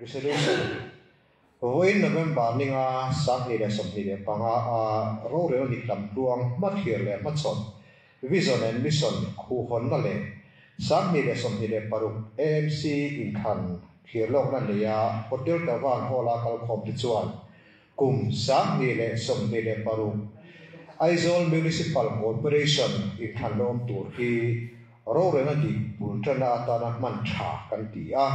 Resolution, Vawiin November ninga 2025 a rorel dik lam tluang hmathlir leh hmachhawn, Vision and Mission, khuhhawnna leh 2026 AMC inthlan thlirlawkna neia Hotel Tavan Hall-a kalkhawmte chuan kum 2026 Aizawl Municipal Corporation inthlan la awm tur hi rorelna dik bul tanna atana hman tha kan ti a,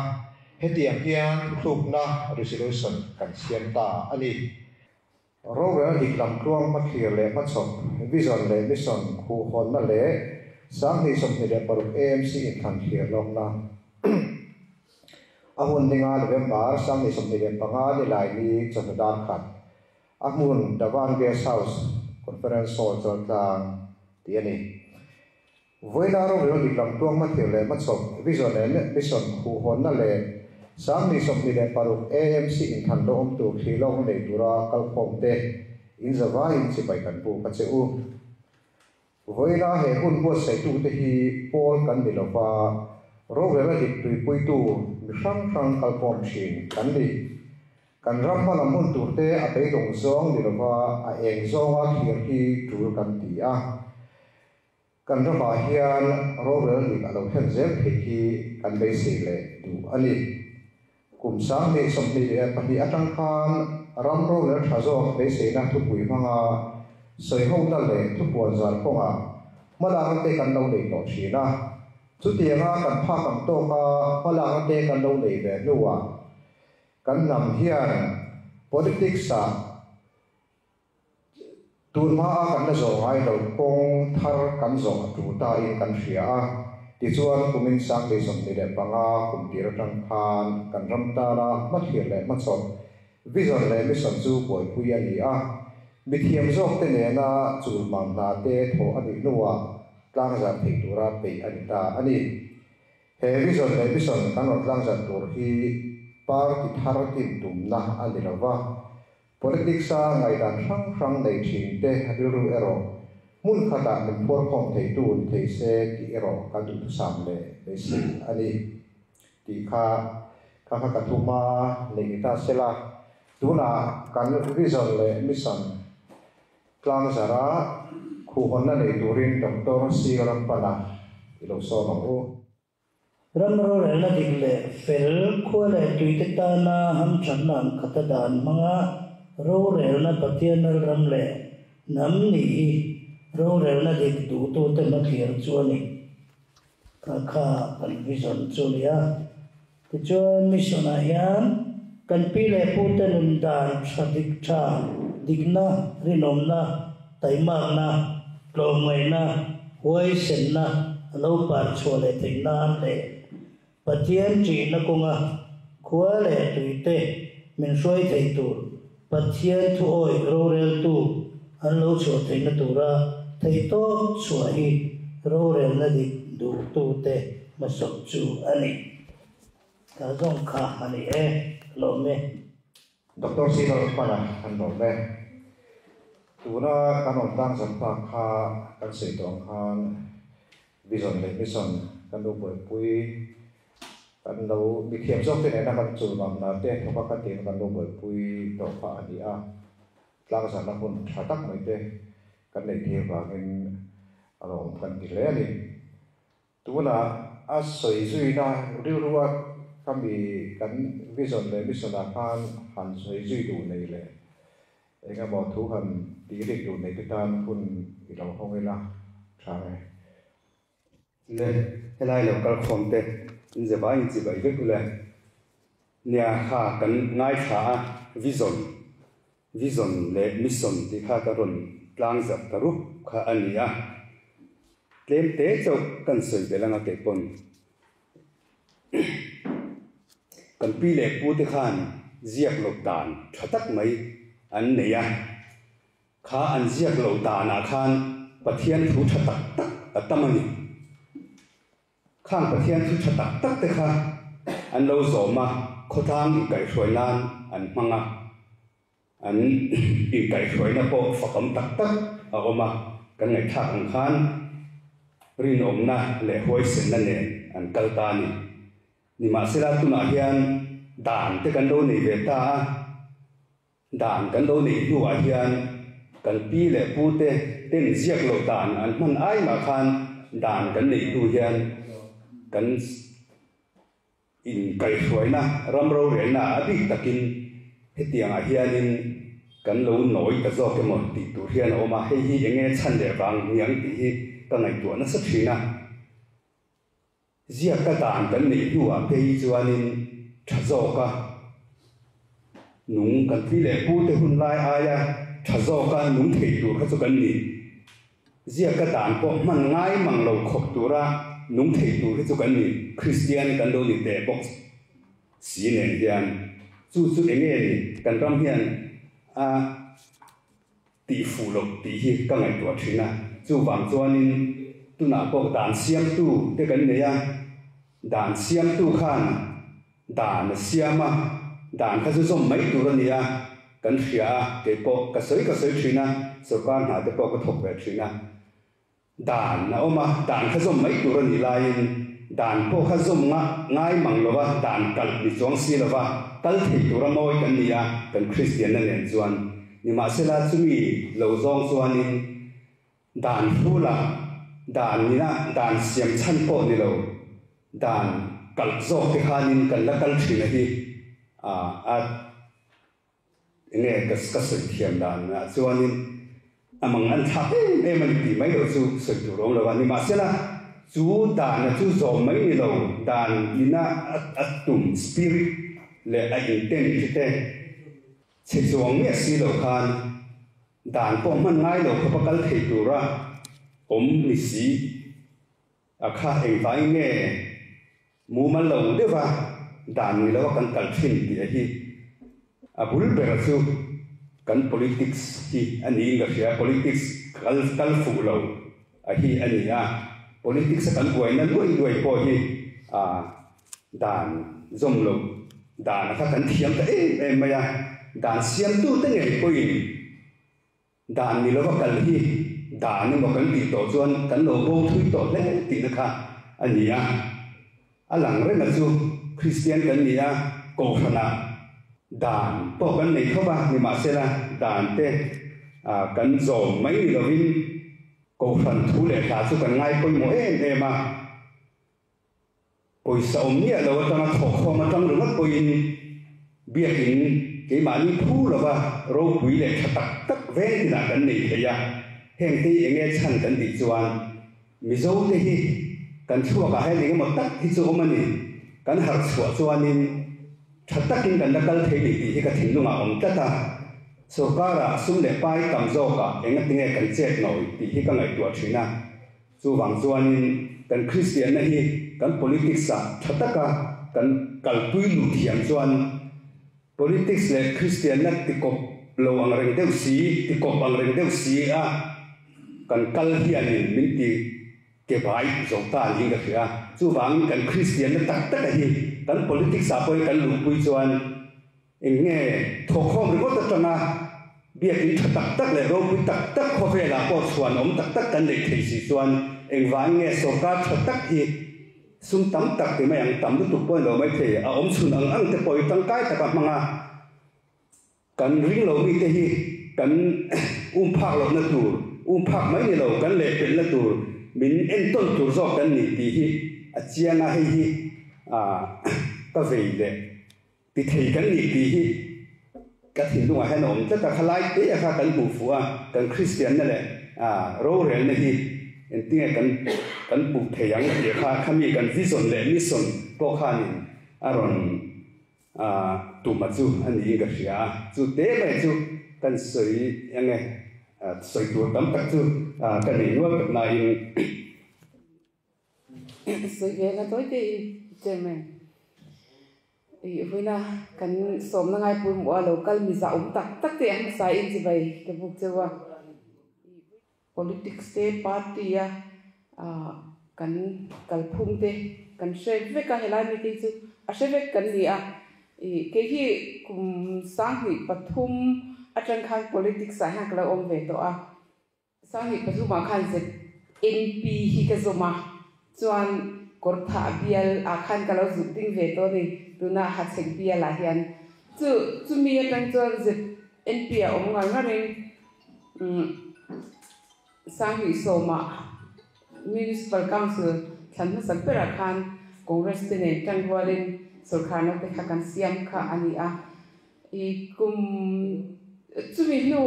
hetiang hian thuthlukna, resolution, kan siam ta a ni. Rorelna dik lam tluang hmathlir leh hmachhawp, vision leh mission, khuhhawnna leh 2026 AMC inthlan thlir lawkna. A hun ninga November 2025 Nilaini chawhnu dar khat a hmun Davan Guest House Conference Hall Chaltlang tih a ni. Vawiina rorel dik lam tluang hmathlir leh hmachhawp, vision and mission, khuhhawnna leh 2026 AMC inthlan lo awm tur thli lawkna nei tura kalkhawmte in zavaiin chibai kan buk a che u. Vawiina he hun buatsaitute hi pawl kan ni lova, rorela dik tuipuitu mi hrang hrang kalkhawm thin kan ni. Kan ram hmalam hun turte a beidawng zawng ni lova a eng zawnga thlir hi tul kan ti a. Kan ramah hian rorel dik a lo thlen zel theih hi kan beisei leh duh a ni. Kum 2022 atang khan ram rorel tha zawk beiseina thupui hmanga sawihona leh thupuan zar kawngah hmalakna te kan lo nei tawh thin a. Chutianga kan phak ang tawka hmalakna te kan lo nei ve hnuah kan hnam hian politics-ah Tun hmaa kan la zawh ngai lo kawng thar kan zawh a tul ta in kan hria a, tichuan kumin 2025 kum tir atang khan kan ram tana hmathlir leh hmachhawp, vision leh mission chu buaipui a ni a, mithiam zawk te nena chul mam hna te thawh a nih hnuah tlangzar thei tura peih a ni ta a ni. He vision leh mission kan rawn tlangzar tur hi party thar tin tumna a ni lova, Politics-a ngaihdan hrang hrang nei thin te rilru erawh hmun khatah min phuarkhawm theitu ni thei se tih erawh kan duhthusam leh beisei a ni tih kha kha kha ka thuma neih ni ta sela, tunah kan vision leh mission tlangzara khuhhawnna nei turin Doctor Sir Rampana i lo sawm ang u. Ram rorelna dik leh fel, khua leh tuite tana hamthatna ang khata dan hmanga rorelna Pathian ram leh hnam nih hi rorelna dik duhtute hmathlir chu a ni. Kha kha kan vision chu a ni a. Tichuan mission-ah hian kan pi leh pute nun dan tha dik tha, dikna, rinawmna, taimakna, tlawmngaihna, huaisenna a lo par chhuah leh theih nan leh Pathian ṭihna kawnga khua leh tuite min hruai thei tur Pathian thuawi roreltu an lo chhuah theihna tura theihtawp chhuah hi rorelna dik duhtute hmasawp chu a ni. Ka zawng kha a ni e, lawm e. Doctor Siral hmana kan lawm e. Tuna kan rawn tang zan tak kha kan sawi tawh ang khan Vision leh Mission kan lo buaipui, kan lo mithiam zawk te nena kan chulmam na te thawka ka tihna kan lo buaipui tawh kha a ni a. Tlangzarhna hun tha tak mai te kan neih thei avangin a lawm kan ti hle a ni. Tunah a sawi zuina rilrua ka mi kan vision leh mission ah khan han sawi zui duh nei leh eng emaw thu han tih rik duh nei te tan hun i lo hawng ila tha nge. Le, helai lo kal khawm te in ze vai in chibai vek ule. Nia kha kan ngaithla a, vision, vision leh mission tih kha ka rawn tlang zap ta rup kha a ni a. Tlem te chauh kan sawi belh anga kei pawn. Kan pi leh pu te khan ziak loh dan tha tak mai an nei a. Kha an ziak loh danah khan Pathian thu tha tak tak a tam a ni. Khang Pathian thu tha tak tak te kha an lo zawm a, khawtlang inkaihhruai nan an hmang a, an inkaihhruaina pawh fakawm tak tak a awm a, kan ngaihthlak ang khan rinawmna leh huaisenna nen an kal ta a ni. Nimahsela tunah hian Dan te kan lo nei ve ta a, dan kan lo neih hnuah hian kan pi leh pu te ten ziak loh dan an hman ai mah khan dan kan neih hnu hian kan Inkaihhruaina ram rorelna a bik takin hetiangah hianin kan lo nawi ta zawk emaw tih tur hian a awm a, hei hi enge chhan leh vang niang tih hi ka ngaihtuah nasa thin a. Ziaka dan kan neih hnuah phei hi chuanin tha zawka nung kan pi leh pute hun lai aia tha zawka nung thei tur kha chu kan ni. Ziaka dan pawh hman ngai mang lo khawp tura nung thei tur hi chu kan ni, Kristian kan lo ni teh bawk si nen hian chu chu enge ni kan ram hian a tih fuh loh tih hi ka ngaihtuah thin a, chuvang chuanin tunah pawh dan siamtu te kan nei a, dan siamtu khan Dan a siam a, dan kha chu zawm mai tur a ni a, kan hria a, kei pawh ka sawi ka sawi thin a, sorkar hna te pawh ka thawk ve thin a. Dan a awm a, dan kha zawm mai tur a nih laiin dan pawh kha zawm nga ngai mang lo va, dan kalh ni chuang si lo va, kal thei tura mawi kan ni a, kan Kristianna nen chuan. Nimahsela chumi lo zawng chuanin Dan hrula dan nina dan siam chhan pawh ni lo, dan kalh zawk te khanin kan la kal thin a hi a enge ka sawi thiam dan ah chuanin a mang an thlak em em a ni tih mai loh chu sawi tur awm lo a. Nimahsela chu dan a chu zawm mai ni lo, dan ina a tum spirit leh a intent te chhe chuang miah si lo khan Dan pawh hman ngai lo khawpa kal thei tura awm ni si a kha engvangin nge mumal lo deuha dan ni loa kan kal thin tih a hi a bul bera chu kan politics hi a niin ka hria, politics kal kal fuh lo a hi a ni a, politics a kan buaina luai luai pawh hi a dan zawm lo dan a kha kan thiam ta em em mai a, dan siamtute ngei pawhin dan ni lova kal hi dan emaw kan tih tawh chuan kan lo bo thui tawh hle tihna kha a ni a. A lang renga chu Kristian kan ni a, Kohhranah dan pawh kan nei tho va, nimahsela dan te kan zawm mai ni lovin Kohhran thu leh hla chu kan ngai pawimawh em em a. Pawisa awm miah lo atanga thawhkhawm atang ringawt pawhin biakin keimahni phu lova ropui leh tha tak tak veng tinah kan nei thei a, hengte hi enge chhan kan tih chuan Mizote hi kan thluakah hian engemaw tak hi chu awm a ni, kan harh chhuah chuanin tha takin kan la kal thei ni tih hi ka thinlungah a awm tlat a, sorkarah sum leh pai tam zawkah engatinge kan chet nawi tih hi ka ngaihtuah thin a. Chuvang chuanin kan Kristianna hi kan politics-ah tha taka kan kalpui luh thiam chuan politics leh Kristianna tikawp lo ang reng deuh si, tikawp ang reng deuh si a kan kal hianin min ti ke bai zo ta niin ka hria. Chuvangin kan Kristianna tak taka hi kan politics-ah pawhin kan luhpui chuan Eng nge thawkkhawm ringawt atanga biakin tha tak tak leh ropui tak tak khawvelah pawh chhuan awm tak tak kan neih thei si chuan engvangin nge sorkar tha tak hi sum tam tak ti mai ang tam lutuk pawhin lo mai thei a awm chhun ang ang te pawh hi tangkai taka hmanga kan ring lo mite hi kan um phak lohna tur um phak mai ni lo kan lehpelhna tur min entawn tur zawk kan ni tih hi a chiang a hei hi ka vei leh Ti thei kan nih tih hi ka thinlungah hian a awm tlat a, khalai te kha kan hmuh fuh a, kan Kristianna leh rorelna hi engtinge kan kan puh thei ang tih kha khami kan vision leh mission pawh khanin a rawn tum a chu a niin ka hria a, chu te mai chu kan sawi eng e sawi tur tam tak chu ka nei nual tak nain. Sawi ve na tawi te in Chairman i vawiina kan sawmna ngai pawimawh a lo kal mi zah awm tak tak te a hmasa in chibai ka buk cheu a. Politics te party a kan kalphung te kan hre vek a helai mite hi chu a hre vek kan ni a i kei hi kum 2003 atang khan politics ah hian ka lo awm ve tawh a. 2003ah khan ZNP hi ka zawm a, chuan Kawrthah bial ah khan ka lo zuk ding ve tawh a ni. tuna Hachhek bialah hian chu chumi atang chuan ZNP a awm ngar ngarin Sanghnih sawmah Municipal Council thlan hmasak berah khan Congress te nen tangrualin sawrkharna te kha kan siam kha a ni a. I kum chumi hnu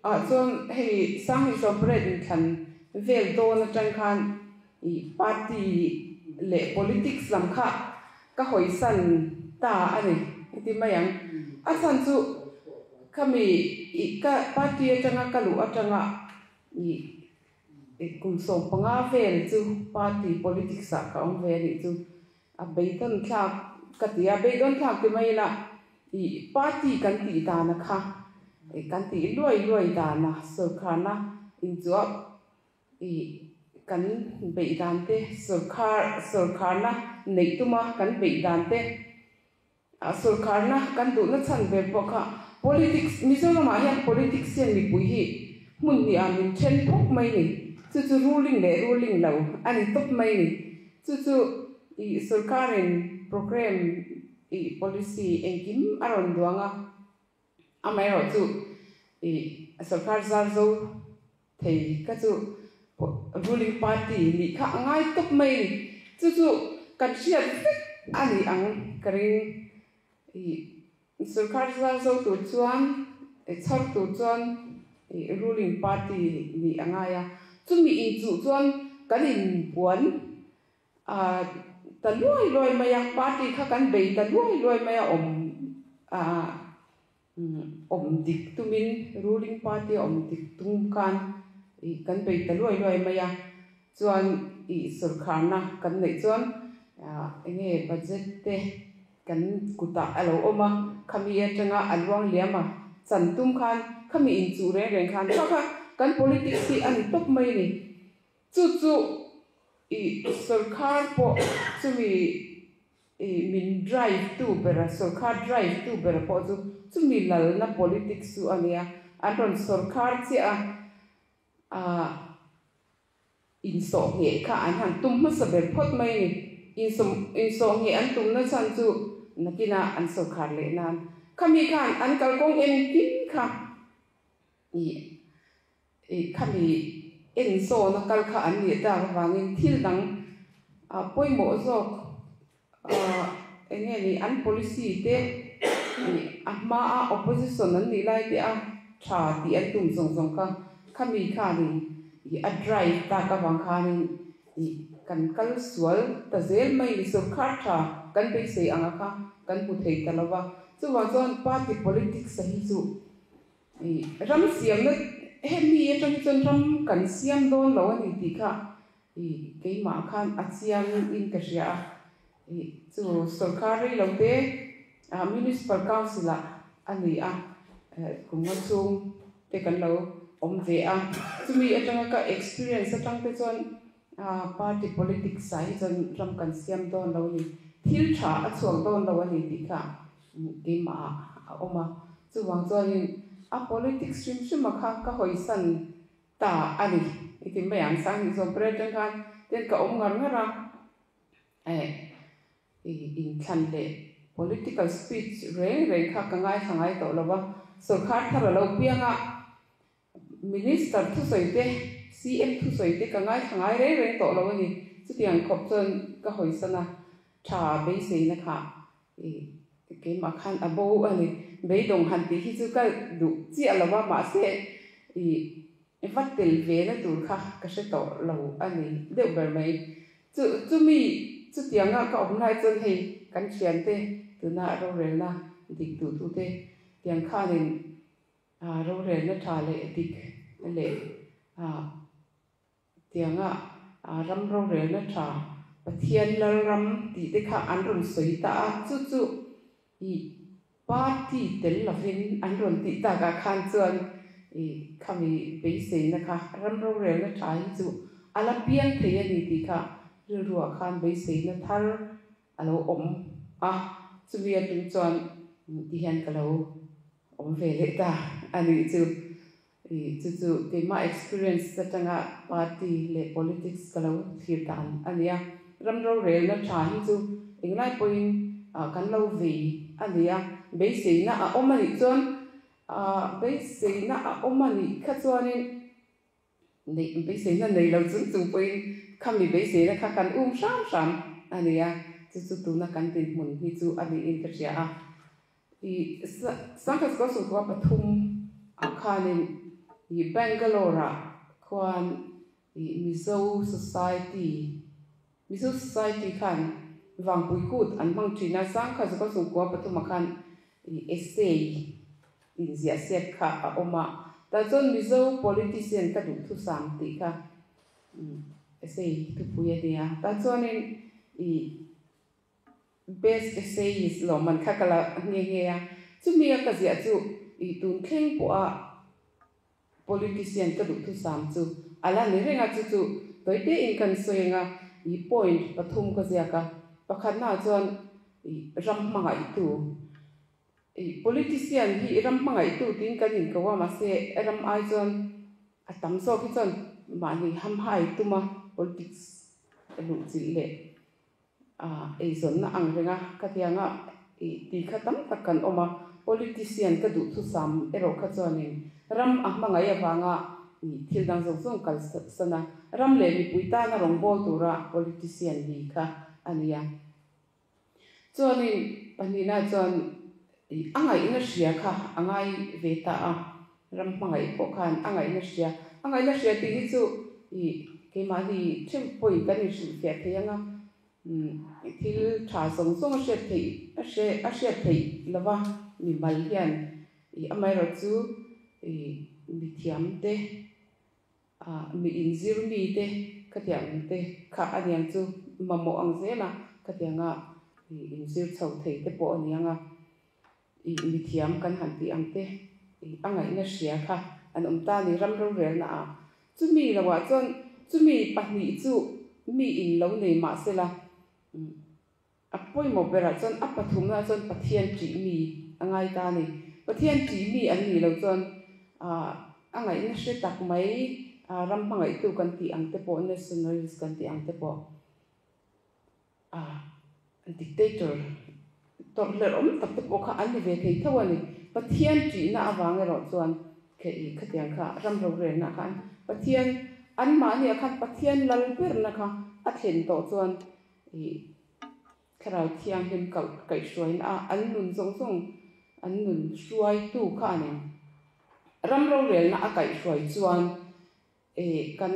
ah chuan hei Sanghnih 18 inthlan vel dawn atang khan i party leh politics lam kha ka hawisan ta a ni heti mai ang. A chhan chu khami i ka party atanga ka luh atanga i kum 15 vel chu party politics ah ka awm ve a nih chu. A beidawn thlak ka ti a, beidawn thlak ti mai ila i party kan tih dana kha kan tih luai luai dana sawrkharna inchuah i kan beih dan te sawrkhar sawrkharna neih tuma kan beih dan te a sawrkharna kan duhna chhan ber pawh kha politics Mizoramah hian politics hian mipui hi hmun hnih ah min then phawk mai ni. Chu chu ruling leh ruling lo a ni tawp mai ni. Chu chu i sawrkarin program i policy engkim a rawn duang a, amaherawhchu i sawrkar zar zo thei kha chu ruling party nih kha a ngai tawp mai ni. Chu chu kan hriat vek a ni ang ka ring. I sawrkar zar zo tur chuan chhar tur chuan ruling party nih a ngai a. Chumi inchuh chuan kan inpuan a ta luai luai mai a, party kha kan bei ta luai luai mai a awm a awm dik tumin ruling party awm dik tum khan i kan bei ta luai luai mai a. Chuan i sawrkharna kan neih chuan enge budget te kan kutah a lo awm a, khami atanga a luang liam a chan tum khan khami inchuh reng reng khan kha kha kan politics hi a ni tawp mai a ni. Chu chu i sawrkhar pawh chumi i min drive tu bera sawrkhar drive tu bera pawh chu chumi lalna politics chu a nia. An rawn sawrkhar chiah a insawh ngheh kha an han tum hmasa ber phawt mai a ni. Insawh ngheh an tumna chhan chu nakina an sawrkhar leh nan khami khan an kalkawng engkim kha i khami en zawna kal kha an nih tak avangin thil dang pawimawh zawk enge ni an policy te a hma a opposition an nih lai te a tha tih an tum zawng zawng kha khami khanin a drive tak avang khanin kan kal sual ta zel mai ni sawrkhar tha kan beisei anga kha kan hmu thei ta lova. Chuvang chuan party politics a hi chu ram siamna hemi atang hi chuan ram kan siam dawn lo a ni tih kha keimah khan a chiang in ka hria a. Chu sawrkhar rei lo te municipal council ah a ni a, kum nga chhung te kan lo awm ve a. Chumi atanga ka experience atang te chuan party politics ah hi chuan ram kan siam dawn lo a ni, thil tha a chhuak dawn lo a ni tih kha keimah a awm a. Chuvang chuanin a politics hrim hrim a kha ka hawisan ta a ni. Heti mai ang Sanghnih 18 atang khan ten ka awm ngar ngar a, inthlan leh political speech reng reng kha ka ngaithla ngai tawh lova. Sawrkhar thar a lo piang a, minister thusawi te CM thusawi te ka ngaithla ngai reng reng tawh lo a ni. Chutiang khawp chuan ka hawisan a, tha beiseina kha keimah khan a bo a ni. Beidawng han tih hi chu ka duh chiah lova, mahse va tel ve na tur kha ka hre tawh lo a ni deuh ber mai. Chu chumi chutianga ka awm lai chuan hei kan thian te tuna rorelna dik duh tu te tiang khanin rorelna tha leh dik leh tianga ram rorelna tha Pathian lal ram tih te kha an rawn sawi ta a. Chu chu i party tel lovin an rawn tih takah khan chuan i khami beiseina kha ram rorelna tha hi chu a la piang thei a ni tih kha rilruah khan beiseina thar a lo awm a. Chumi atang chuan ti hian ka lo awm ve leh ta a nih chu. Chu chu keimah experience atanga party leh politics ka lo thlir dan a ni a. Ram rorelna tha hi chu englai pawhin kan lo vei a ni a, beiseina a awm a nih chuan beiseina a awm a nih kha chuanin neih beiseina nei lo chung chung pawhin khami beiseina kha kan um hram hram a ni a, chu chu tuna kan dinhmun hi chu a niin ka hria a. I 1993 ah khanin i Bangalore ah khuan i Mizo Society Mizo Society khan Vangpui Kut an hmang thin a, 1993 ah khan i essay inziah siak kha a awm a, tah chuan Mizo politician ka duhthusam tih kha essay thupui a ni a, tah chuanin i Best essayist lawmman kha ka la nghe nghe a, chumi a ka ziah chu i tun thleng pawha politician ka duhthusam chu a la ni reng a, chu chu tawite in kan sawi ang a, i point pathum ka ziak a, pakhatnaah chuan i ram hmangaihtu, i politician hi ram hmangaihtu tiin kan inko a, mahse ram ai chuan a tam zawk hi chuan mahni hamhai tuma politics luhchilh leh Eizawnna ang renga ka tianga i ti kha tam tak kan awm a, politician ka duhthusam erawh kha chuanin ram a hmangaih avanga i thil dang zawng zawng kal san a, ram leh mipui tana rawngbâwl tura politician ni kha a ni a. Chuanin pahnihna chuan i a ngaihna hria kha a ngai ve ta a, ram hmangaih pawh khan a ngaihna hria, a ngaihna hria tih hi chu i keimahni theuh pawhin kan inhrilhfiah thei ang a, thil tha zawng zawng a hriat theih a hre a hriat theih lova mimal hian i amaherawhchu i mithiam te Mi inzir mite khatiang te kha a niang chu mamawh ang zel a, khatianga inzir chho thei te pawh a niang a, i mithiam kan han tih ang te i a ngaihna hria kha an awm ta a ni ram rorelna ah. Chumi loah chuan chumi pahnih chu mi in lo nei mah sela a pawimawh berah chuan a pathumnaah chuan Pathian ṭih mi a ngai ta a ni. Pathian ṭih mi an nih loh chuan a ngaihna hre tak mai ram hmangaihtu kan tih ang te pawh, nationalist kan tih ang te pawh dictator tawrhlerh awm tak te pawh kha an ni ve thei tho a ni. Pathian ṭihna avang erawh chuan khatiang kha ram rorelna khan Pathian anmahniah khan Pathian lal berna kha a thlen tawh chuan I Thlarau Thianghlim koh kaihhruaina a an nun zawng zawng an nun hruaitu khanin ram rorelna a kaihhruai chuan i kan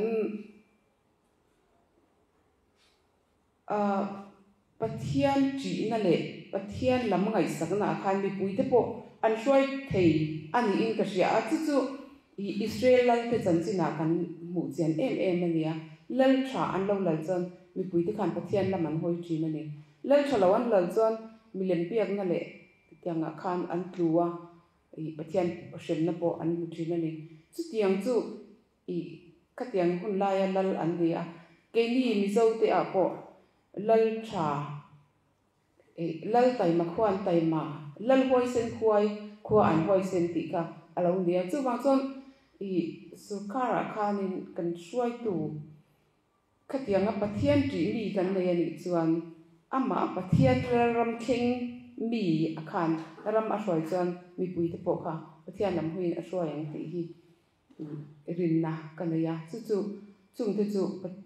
Pathian ṭihna leh Pathian lam ngaihsakna ah khan mipuite pawh an hruai thei a niin ka hria a, chu chu i Israel lalte chanchinah kan hmuh chian em em a nia, lal ṭha an lo lal chuan Mipuite khan Pathian lam an hawi thin a ni. Lal tha lo an lal chuan milem biakna leh tiangah khan an tlu a, ih Pathian hremna pawh an hmu thin a ni. Chutiang chu ih khatiang hun laia lal an ni a, keini Mizote ah pawh lal tha ih lal taima khuan taima, lal huaisen khuai khua an huaisen tih kha a lo ni a. Chuvang chuan ih sorkar ah khanin kan hruaitu Khatianga Pathian ṭih mi kan nei a nih chuan amah Pathian ram thleng mi a khan ram a hruai chuan mipuite pawh kha Pathian lam huiin a hruai ang tih hi rinna ka nei a. Chu chu chungte chu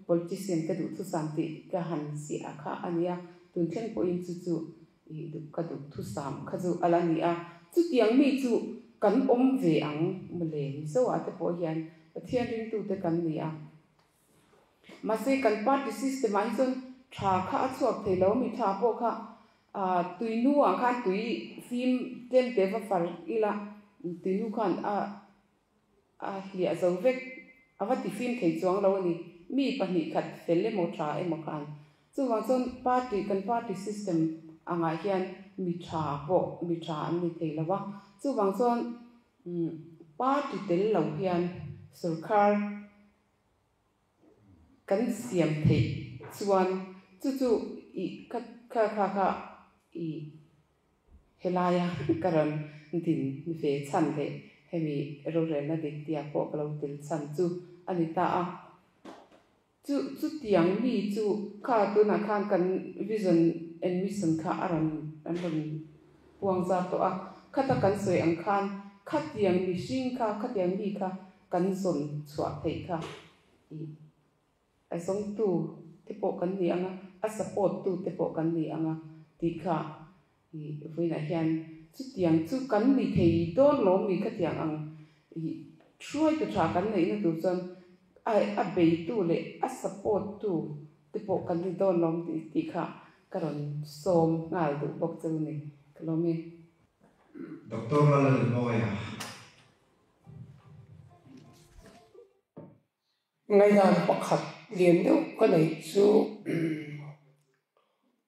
politician ka duhthusam tih ka han ziah kha a nia. Tun thleng pawhin chu chu ka duhthusam kha chu a la ni a. Chutiang mi chu kan awm ve ang mawle Mizoah te pawh hian Pathian ringtute kan ni a. Mahse kan party system ah hi chuan tha kha a chhuak thei lo mi tha pawh kha tui nu ah khan tui fim tlem te va far ila tui nu khan a a hliah zo vek a va ti fim thei chuang lo a ni mi pahnih khat fel emaw tha emaw khan chuvang chuan party kan party system angah hian mi tha pawh mi tha an ni thei lo a chuvang chuan party tel lo hian sorkar Kan siam theih chuan chu chu i ka kha kha kha i helaia ka rawn din ve chhan leh hemi rorelna dik tia pawh ka lo tel chhan chu a ni ta a. Chu chutiang mi chu kha tunah khan kan vision and mission kha a rawn. an rawn puang zar tawh a, khata kan sawi ang khan khatiang mihring kha, khatiang mi kha kan zawn chhuah theih kha i a zawngtu te pawh kan ni ang a, a support tu te pawh kan ni ang a tih kha i vawiinah hian chutiang chu kan ni thei dawn lawm mi khatiang ang i hruaitu tha kan neihna tur chuan a a beitu leh a support tu te pawh kan ni dawn lawm tih kha ka rawn sawm nghal duh bawk chu ni ka lawm e. Doctor Lalrinmawia. Ngaihdan pakhat lian deuh ka neih chu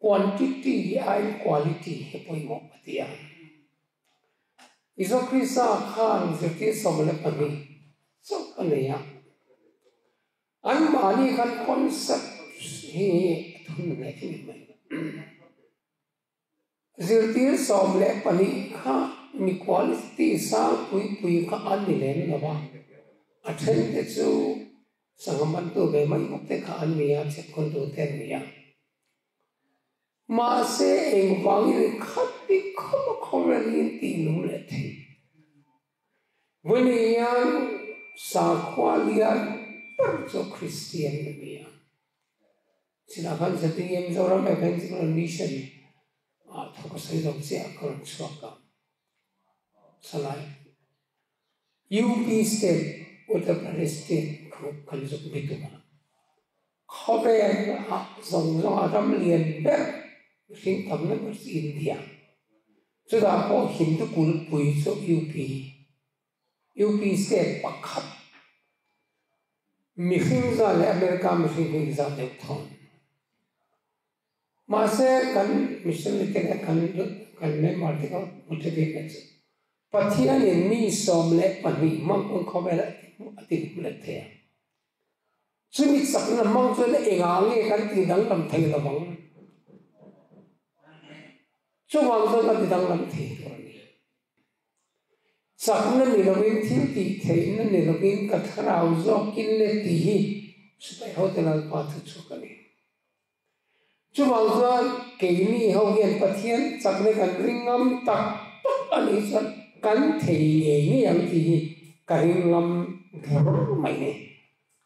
quantity aiin quality hi pawimawh a ti a. Isua Krista khan zirtir 12 chauh a nei a. Anmahni khan concept hi a thun hle em em mai. Zirtir 12 kha mi quality sang pui pui kha an ni lem lo va. A then te chu sangha mantu ve mai bawk te kha an ni a, chhepkhawntu te an ni a. Mahse engvangin khati khawp a khawrelin tih nung leh thei. Vawiin hian sakhua lian ber chu Kristian a ni a. Chinah khan ZEM Zoram Evangelical Mission ah thu ka sawi zo chiah ka rawn chhuak a. Salai UP State Uttar Pradesh State khu kan zuk bituk a. Khawvel ah zawng zawng a ram lian ber mihring tamna ber chu India. Chutah pawh Hindu kulpui chu UP. UP state pakhat mihring zat leh America mihring hi inzat deuh thawn. Mahse kan missionary te leh kan kan member te kha motivate na chu Pathianin mi 12 hmang pawn khawvel a ti hmu let thei a. Chumi chakna hmang chuan engah nge kan ti danglam thei lovang? Chuvang chuan kan ti danglam thei tur a ni. Chakna ni lovin, thil tih theihna ni lovin ka thlarau zawkin le tih hi sipai hote Lalpa thu chhuak a ni. Chuvang chuan keini ho hian Pathian chakna kan ring ngam tak tak a nih chuan kan thei ngei ngei ang tih hi ka ring ngam bur mai ni.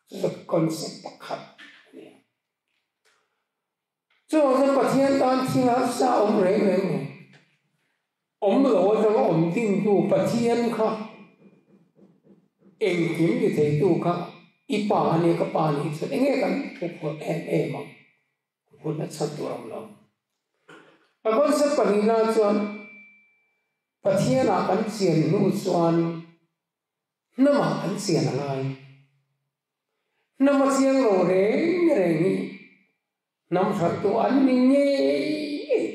Chu chu concept pakhat a ni a. Chuvang chuan Pathian tan thil harsa awm reng reng lo. Awm lo atanga awm dingtu Pathian kha engkim ti theitu kha i pa a nia ka pa nih chuan enge kan thuphawrh em em ang hun a chhan tur awm lo. A concept pahnihna chuan Pathianah kan chian hnu chuan hnamah kan chian a ngai. Hnam a chiang lo reng reng hi hnam hralhtu an ni ngei ngei.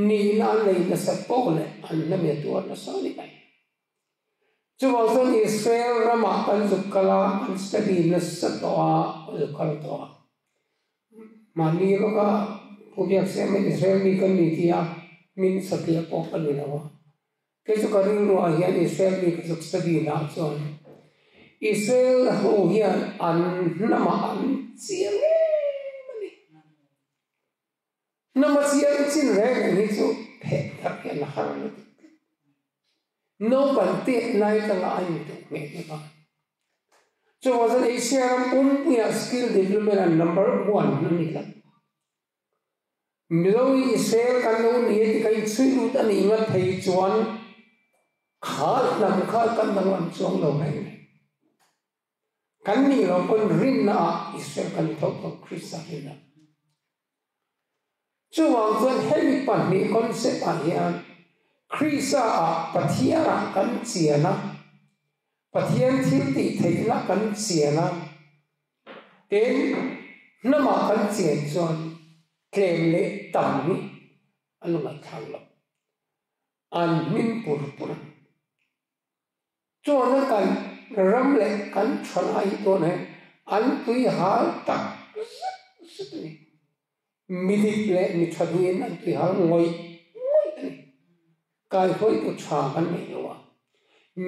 Nihna an nei nasa pawh leh an hnam hi a tuar nasa a ni mai. Chuvang chuan Israel ramah kan zuk kal a, kan study nasa tawh a, kan zuk kal tawh a. Mahni rawka Pu Biaksiama Israel mi kan ni tih a min satliah pawh ka ni lo a. Kei chu ka rilruah hian Israel mi ka zuk study nah chuan Israel ho hian an hnamah an chiang em a ni. Hnam a chiang chin reng reng hi chu pheh thar hian a har lutuk tlat. Naupang tet lai tanga a intuh ngheh hnu kha. Chuvang chuan Asia ram pumpuiah skill development ah number one an ni tlat. Mizo hi Israel kan lo ni e ti kha inchhui lut a nih ngat phei chuan kha hnam kha kan danglam chuang lo reng reng. Kan nih lo pawn rinna ah Israel kan tho tho Krista rinna. Chuvang chuan hemi pahnih concept ah hian Krista ah Pathian ah kan chian a, Pathian thil tih theihna kan chian a, tin hnam ah kan chian chuan tlem leh tam hi an ngaihthlak lo. An hmin pur pur a. Chuan kan ram leh kan thalai hi tun he an tui hal tak zet zet a ni. Mi dik leh mi tha duhin an tui hal ngawih ngawih a ni. Kaihhawitu tha kan nei lo a.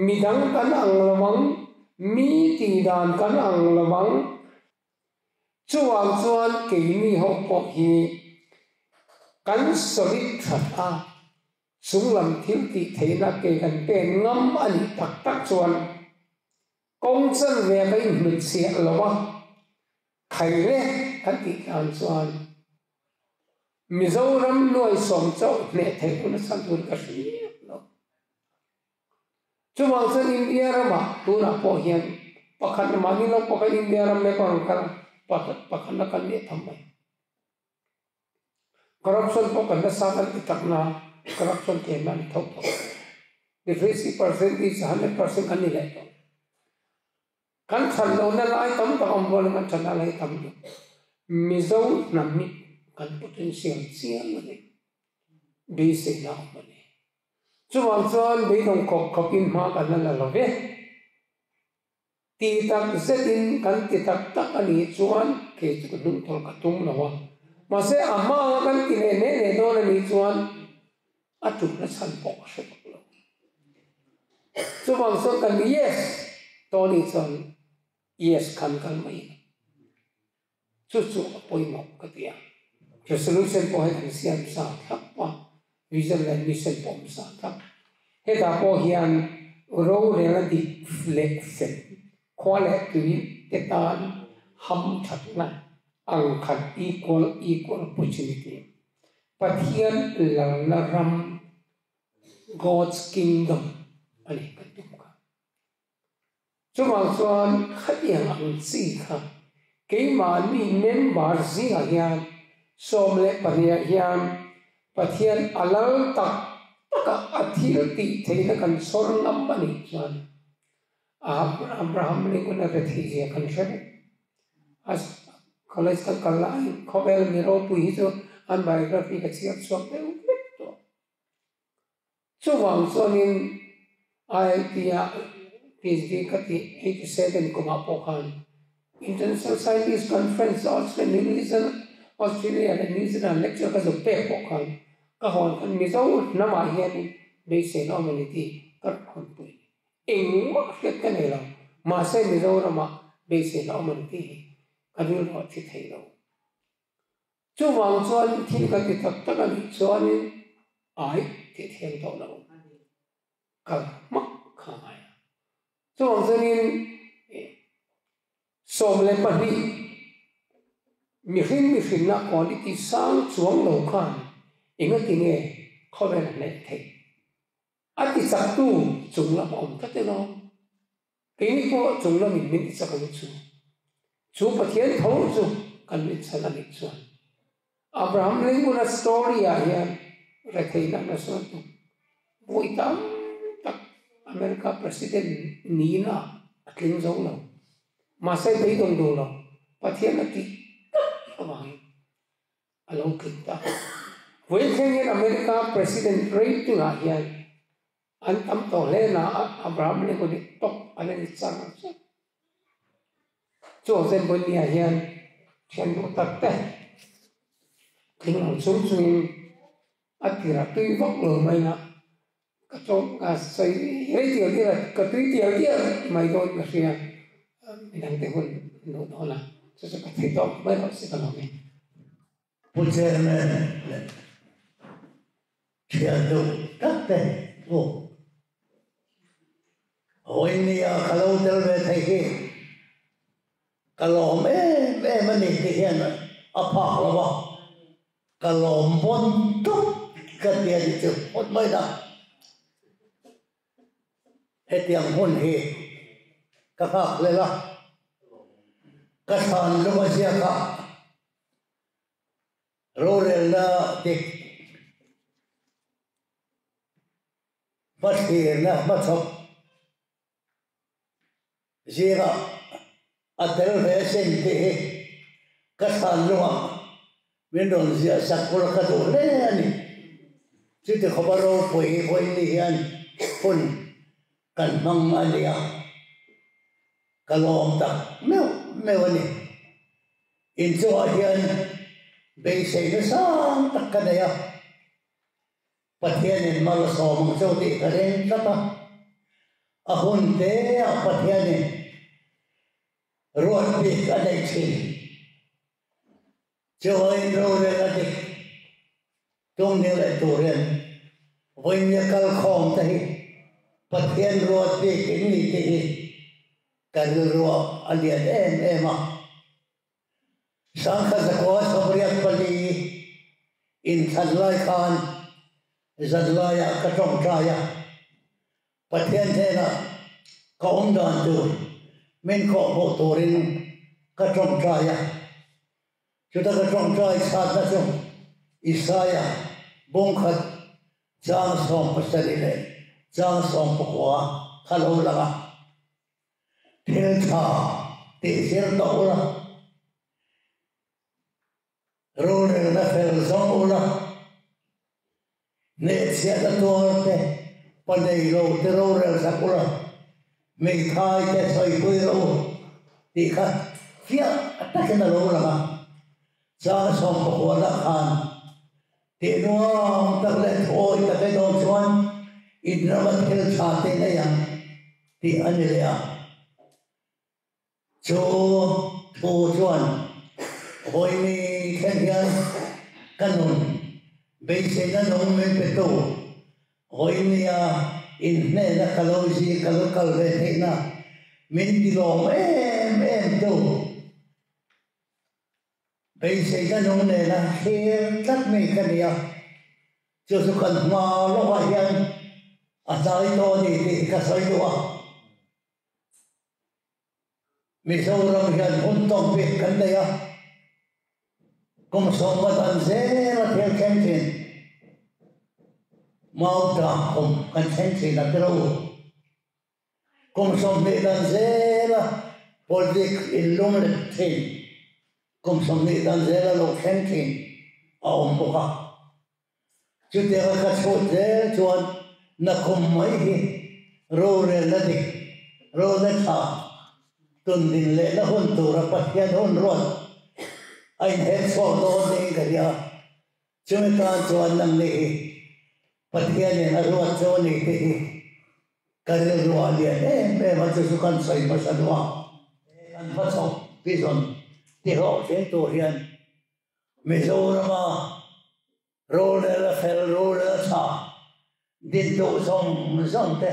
Mi dang kan ang lo ang, mi tih dan kan ang lo ang. Chuvang chuan keini ho pawh hi. Kan solid that a, chunglam thil tih theihna ke kan pen ngam a nih tak tak chuan kawng chanve a kan inhnutchhiah lo a, khaile kan tih tan chuan Mizoram nuai sawm chauh hneh theih hun a chhan tur ka hriat lo. Chuvang chuan India ramah tunah pawh hian pakhat mahni lo pawh khan India ram mek a rawn kal a, pakhatna kan nih tham mai. Corruption pawh kan nasa kan ti tak na, corruption tlem a ni tho tawh. Literacy percentage 100% kan ni leh tawh. Kan that lohna lai tam tak awm rualin kan thatna lai tam tuk. Mizo hnam hi kan potential chiang a ni. Beiseina awm a ni. Chuvang chuan beidawng khawp khawpin hma kan la la lo ve. Ti tak zetin kan ti tak tak a nih chuan kei chu ka hnungthawl ka tum lo a. Mahse a hma anga kan ti leh hle hle dawn a nih chuan a tumna chhan pawh ka hre bawk lo. Chuvang chuan kan yes tawh a nih chuan yes khan kal mai a ni. Chu chu a pawimawh ka ti a. Resolution pawh hei kan siam sa thlap a, vision leh mission pawh awm sa thlap. Hetah pawh hian rorel a dik leh fel, khua leh tui te tan ham thatna ang khat equal equal opportunity, Pathian lalna ram, God's kingdom, a ni kan tum kha. Chuvang chuan khatiang ang chi kha keimahni member zingah hian 12 ah hian Pathian a lal tak taka a thil tih theihna kan chhawr ngam a nih chuan Abraham Lincoln a rethei zia kan hre vek. A college kan kal laiin khawvel mi ropui hi chu an biography ka chhiar chhuak deuh vek tawh. Chuvang chuanin IIT-ah PhD ka tih 87 kumah pawh khan International Scientist Conference Australia New Zealand Australia leh New Zealand lecture ka zuk pek pawh khan ka hawn khan Mizo hnamah hianin beiseina awm a ni tih ka rawn hawnpui a ni. Engmah hriat ka nei lo, mahse Mizoramah beiseina awm a ni tih hi ka rilru a thi thei lo. Chuvang chuan thil ka ti tak tak a nih chuanin ai tih thiam tawh lo kal hmak kha a ngai a. Chuvang chuanin 12 mihring mihrinna quality sang chuang lo khan engati nge khawvel a hnaih theih? A ti chaktu chung lam a awm tlat emaw? Keini pawh chung lamin min ti chak ang chu. Chu Pathian tho chu kan rinchhan a nih chuan Abraham Lincoln-a story ah hian retheihna na sawn tuk vawi tam tak America President nihna a tling zo lo. Mahse beidawng duh lo, Pathian a tih tak avangin a lo tling ta. Vawi thleng hian America President rating ah hian An tam tawh hle na a, Abraham Lincoln hi top a la ni char char. Chu Jose Buendia hian thian duh tak te tling lo chung chungin a tirah tui vak lo mai na ka chawm ka sawi rei tial tial a, ka tui tial tial mai dawn ka hria, midangte hun duh dawn a, chu chu ka thei tawk mai rawh se ka lawm e. Pu Chairman leh thian duh tak te pawh Hawinia ka lo tel ve thei hi ka lawm em em a ni tih hian a phak lo a, ka lawm pawn tuk ka ti a ni chu phawt mai ta. Hetiang hmun hi ka nghak hlel a, ka thlan lung a ziak a. Rorelna dik hmathlirna hmachhawp zingah a tel ve sin tih hi ka thlan lungah min rawn ziah sak ula ka duh hle a ni. Chuti khawpa ropui vawiin hian hun kan hmang a nia, ka lawm tak meuh meuh a ni. Inchungah hian beiseina sang tak ka nei a, Pathianin mal a sawm ang chauh tih ka ring tlat a, a hun te ah Pathianin ruat bik a neih thin. Chuain rorel a dik. Tung ding leh turin vawinia kal khawm te hi Pathian ruat bik in ni tih hi ka rilruah a lian em em a. Sangkhat zakua 84 inthlan lai khan zan laiah ka tawngtai a, Pathian hnenah ka awm dan tur min kawhhmuh turin ka tawngtai a. Chuta ka tawngtai chhatna chu Isaia bungkhat chang 17 leh chang 19 kha lo lang a, Thil tha tih zir tawh ula, rorelna fel zawng ula, hnehchhiahna tuar te, pa nei lo te rorel sak ula, hmeithai te sawipui rawh u tih kha fiah takin a lo lang a. Chang 19 lah khan tih nuam tak leh thuawi tak e dawn chuan in rama thil tha te nei ang tih a ni leh a. Chu thu chuan vawiini thleng hian ka nun beiseina nung min petu vawiinia in hnena ka lo zi ka lo kal ve theihna min ti lawm em em tu beiseina nung nena thlir tlat mai ka ni a. Chu chu kan hma lawkah hian a tlai tawh a ni tih ka sawi duh a. Mizoram hian hun tawng bik kan nei a, kum sawmva dan zel a thil thleng thin. Mau tlang kum kan thleng thin a tilo. Kum 20 dan zel a politic inlum let thin, kum 20 dan zel a lo thleng thin a awm bawk a. Chutianga ka chhut zel chuan nakum mai hi rorelna dik, rorelna tha, tundin lehna hun tura Pathian hun ruat a inher chhuak dawn niin ka hria. Chumi tan chuan nangni hi Pathianin a ruat chu a ni tih hi ka rilruah a lian em em a, chu chu kan sawi hmasa duh a. Kan va chhawk vision tihlawhtling tur hian Mizorama rorel a fel, rorel a tha din duh zawng zawng te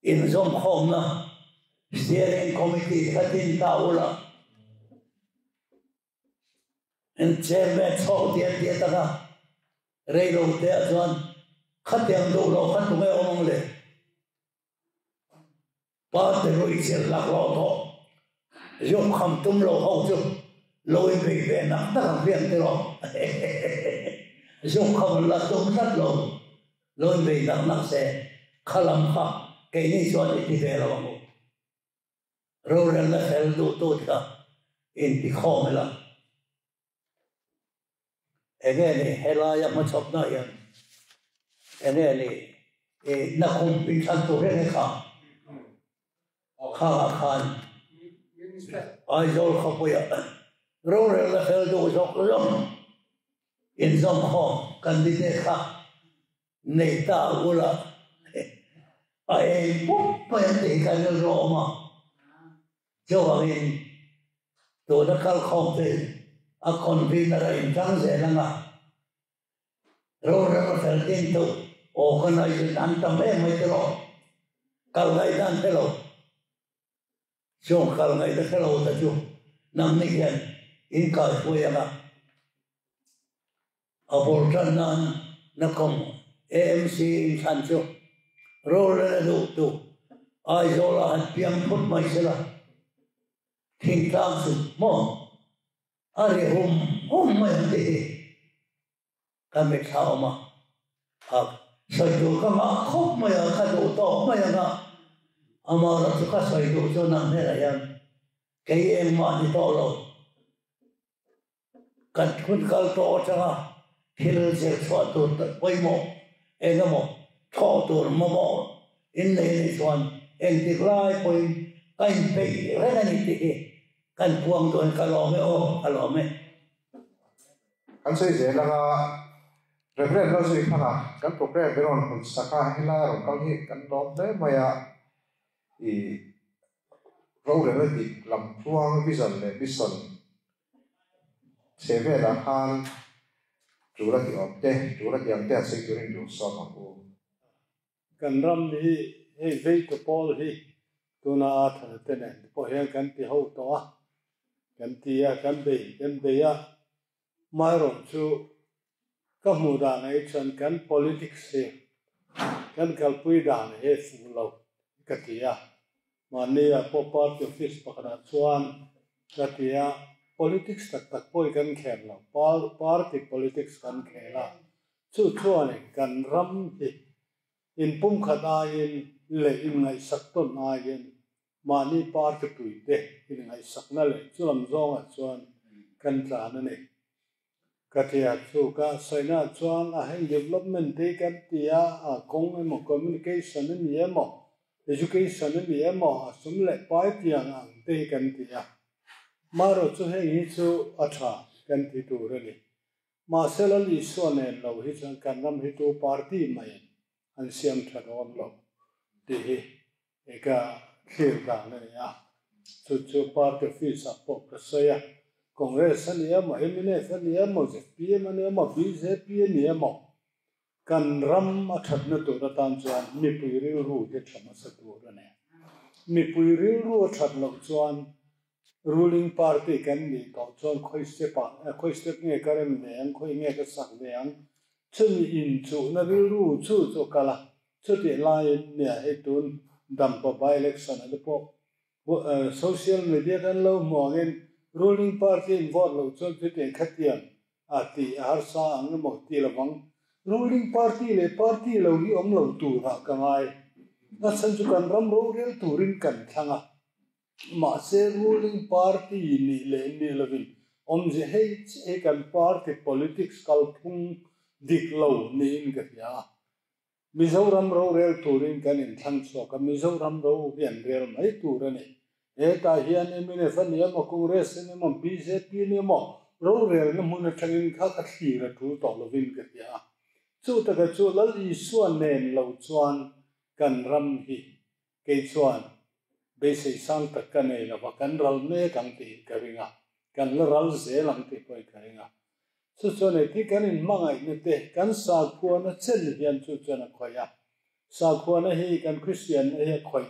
inzawmkhawmna Steering Committee kha din ta ula, in chairman chhawk diat diat anga reilo te ah chuan khatiang duh loh kha tunge awm ang le? Pa te ruih chilh laklawh tawh zuk kham tum lo ho chu lo in bei ve nak nak ang hriat te rawh. Zuk kham la tum tlat lo, lo in bei nak nak se kha lam kha keini chuan i ti ve lo ang u. Rorelna fel duh tu te kha in ti khawm ila. Enge ni helaia hmachhawpna hian enge ni i nakum inthlan tur reng e kha khangah khan Aizawl khawpuiah rorelna fel duh zawk zawk inzawmkhawm candidate kha nei ta ula a eng pup mai an tih hi ka rilru a awm a. Chuvangin tuna kalkhawm te a convener a intang zel anga rorel fel din tu organizer an tam em mai tiraw kal ngaih dan hre lo chung kal ngaih na hre lo te chu nangni hian in kaihruai anga a bawr tan nan na kawng AMC inthlan chu rorel a duh tu Aizawl ah han piang phut mai sela thingtlang chu maw a ri hum hum mai ang tih hi ka mitthla awm a, a sawi tur ka ngah khawp mai a, ka duh tawk mai ang a, amaherawh chu ka sawi duh chu nang hnenah hian kei engmah ni tawh lo. Kan hun kal tawh atanga thil zir chhuah tur pawimawh eng emaw thawh tur mamawh in nei anih chuan engtik lai pawhin ka inpeih reng a ni tih hi kan puang dawn ka lawm e aw, ka lawm e. Kan sawi zel anga Reverend Lalzui Thanga kan programme i rawn hmun sak a, helai a rawn kal hi kan lawm hle mai a, i rorelna dik lam tluang vision leh mission chhe velah khan. Tul a tih awm te, tul a tih ang te han sawi turin duh sawm ang u. Kan ram hi hei veitu pawl hi tuna a thana te nen te pawh hian kan ti ho tawh a, kan ti a, kan bei kan bei a, amaherawhchu ka hmuh dan ah hi chuan kan politics hi kan kalpui dan hi a fuh lo ka ti a, mahni ah pawh party office pakhatah chuan ka ti a, politics tak tak pawh hi kan khel lo, party politics kan khel a, Chu chuan kan ram hi inpumkhat aiin leh inngaihsak tawn aiin mahni party puite inngaihsakna leh chulam zawngah chuan kan tlan a ni. Ka tia chu ka sawinaah chuan a heng development te hi kan ti a, a kawng emaw communication a ni emaw education a ni emaw a sum leh pai tiang ang te hi kan ti a. Marawh chu heng hi chu a tha kan ti tur a ni. Mahse Lal Isua nen lo hi chuan kan ram hi tu party maiin an siam tha dawn lo tih hi ka thlir dan a ni a. Chu chu party office ah pawh ka sawi a, Congress a ni emaw, mnf a ni emaw, zpm a ni emaw, bjp a ni emaw, kan ram a thatna tur atan chuan mipui rilru hi tha hmasa tur a ni. Mipui rilru a that loh chuan Ruling party kan nih tawh chuan khawi step ah khawi step nge ka rem ve ang, khawi nge ka sak ve ang, chumi inchuhna rilru chu chu a kal a, chutih laiin nia hei tun Dampa by election ah te pawh social media kan lo hmu angin ruling party in vote loh chuan chutiang khatiang a tih a harsa ang emaw ti lovang. Ruling party leh party lo hi awm lo turah ka ngai. A chhan chu kan ram rorel turin kan thlang a. Mahse ruling party nih leh nih lovin awmzia hei chiah hi kan party politics kalphung dik lo niin ka hria a. Mizoram rorel turin kan inthlang chhuak a, Mizoram ro hi an rel mai tur a ni. Hetah hian mnf a ni emaw, Congress a ni emaw, bjp a ni emaw rorelna hmun atangin kha ka thlir a tul tawh lovin ka hria a. Chu taka chu Lal Isua nen lo chuan kan ram hi Kei chuan beisei sang tak ka nei lo va, kan ral mek ang tih ka ring a, kan la ral zel ang tih pawhin ka ring a. Chu chuan heti kan inhmangaihna te, kan sakhuana chen hian chu chuan a khawih a. Sakhuana hi kan Kristianna hi a khawih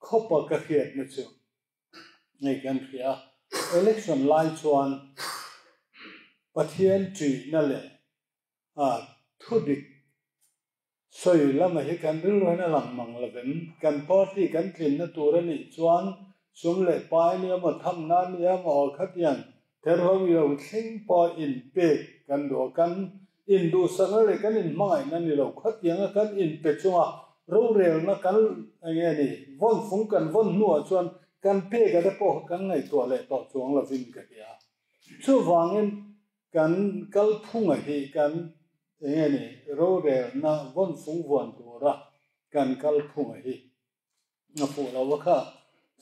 khawp a ka hriatna chu ngei kan hria a. Election lai chuan Pathian ṭihna leh a thudik Sawi lama hi kan rilruain a lang mang lovin kan party kan tlinna tur a nih chuan sum leh pai nia maw thamna nia maw aw khatiang therhlo ilo thleng pawh inpek kan duh a, kan induhsakna leh kan inhmangaihna ni lo khatianga kan inpe chunga rorelna kan enge ni vawnfung kan vawn hnuah chuan kan pek a te pawh kha kan ngaihtuah leh tawh chuang lovin ka ti a. Chuvangin Kan kalphunga hi kan enge ni rorelna vawnfung vuan tura kan kalphunga hi a fuh lo a kha.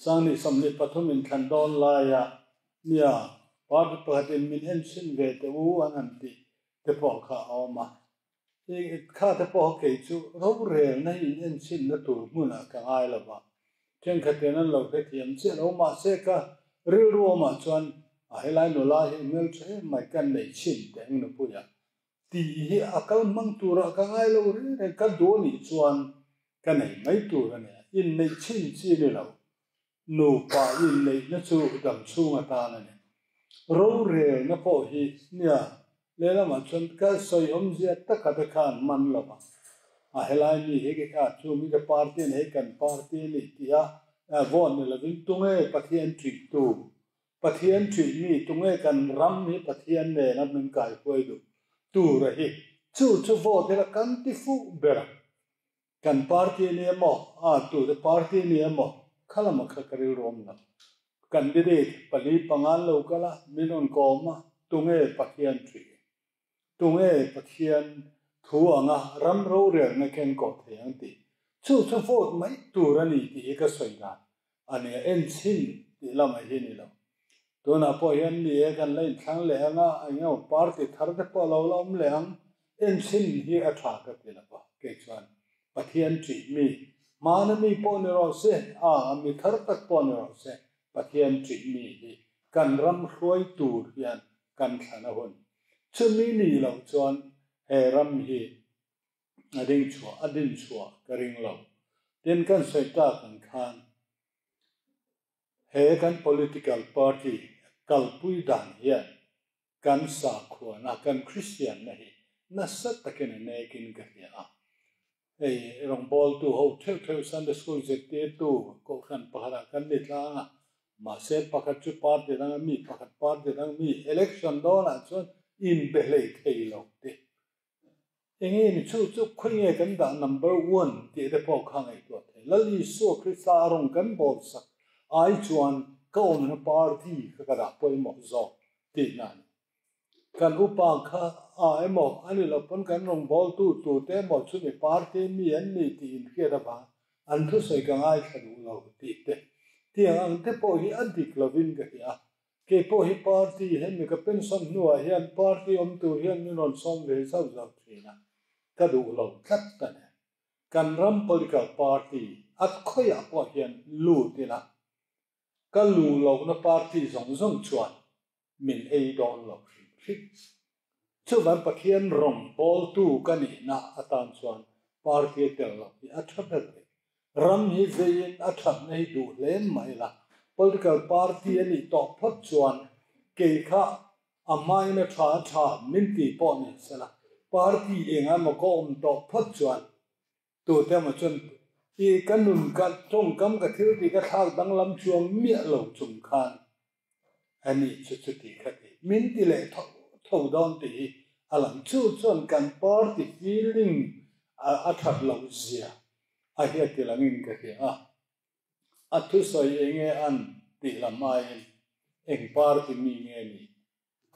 Sangni 23 in thlan dawn laia nia party pakhatin min enchhin ve teh u an han tih te pawh kha a awm a. Kha te pawh kei chu rorelna hi in enchhinna tur hmunah ka ngai lo va, thenkhatin an lo hrethiam chiah lo. Mahse ka rilru awmah chuan a helai nula hi hmeltha em mai kan nei chhin teh ang nupuia tih hi a kal hmang turah ka ngai lo reng reng. Ka duh anih chuan ka nei mai tur a nia, inneih chhin chi ni lo. Nupa inneihna chu damchhung atan a ni. Rorelna pawh hi nia lehlamah chuan ka sawi awmzia taka te khan man lo va, a helai mi hi a chu mi te party a ni, hei kan party a ni tih a vote ni lovin tunge Pathian ṭihtu, Pathian ṭih mi tunge kan ram hi Pathian nena min kaihruai duh tura hi chu chu vote ila kan ti fuh ber ang. Kan party a ni emaw, a tute party a ni emaw, kha lama kha ka rilru awm lo. Candidate pali panga an lo kal a, min rawn kawm a, tunge Pathian ṭih? Tunge Pathian thu anga ram rorelna keng kawh thei ang tih? Chu chu vote mai tur a ni tih hi ka sawi dan a ni a, en chhin tih lamah hi ni lo. Tunah pawh hian ni e kan la inthlang leh ang a, eng emaw party thar te pawh a lo la awm leh ang, en chhin hi a tha ka ti lo va, kei chuan Pathian ṭih mi, hmana mi pawh ni rawh se, a mi thar tak pawh ni rawh se, Pathian ṭih mi hi kan ram hruai tur hian kan thlan a hun. Chumi ni lo chuan he ram hi a ding chhuah a din chhuah ka ring lo. Tin kan sawi tak ang khan he kan political party kalpui dan hian kan sakhuana kan Kristianna hi nasa takin a nekin ka hria a. Hei rawngbawltu ho theuh theuh Sunday School zirtirtu Kohhran pakhatah kan ni tlang a, mahse pakhat chu party dang a mi, pakhat party dang mi election dawnah chuan inbe hlei thei lo te. Enge ni chu chu khawi nge kan dah number one tih te pawh kha ngaihtuah thei. Lal Isua Krista a rawn kan bawl sak ai chuan ka awmna party kha ka dah pawimawh zawk tihna a ni. Kan upa kha a emaw a ni lo pawn kan rawngbawltu tute emaw chumi party mi an ni tih inhriat avang an thusawi ka ngaithla duh lo tih te tiang ang te pawh hi a dik lovin ka hria. Kei pawh hi party hemi ka pension hnuah hian party awm tur hian min rawn sawm ve zauh zauh thin a, ka duh lo tlat ka ni. Kan ram political party at khawiah pawh hian lut ila, ka luh lohna party zawng zawng chuan min ei dawn lo hrim hrim. Chuvan Pathian rawngbawltu ka nihna atan chuan party a tel loh hi a tha ber rih. Ram hi veiin a thatna hi duh hle mah ila, political party a nih tawh phawt chuan kei kha a hmain a tha a tha min ti pawh ni sela, party eng emaw ka awm tawh phawt chuan tute emaw chuan i ka nun ka tawngkam ka thil tih ka thlak danglam chuang miah lo chung khan a ni chu chuti kha ti min ti leh tho tho dawn tih hi a lang. Chu chuan kan party feeling a that loh zia a hiat ti langin ka hria a. A thusawi enge an tih lam aiin eng party mi nge ni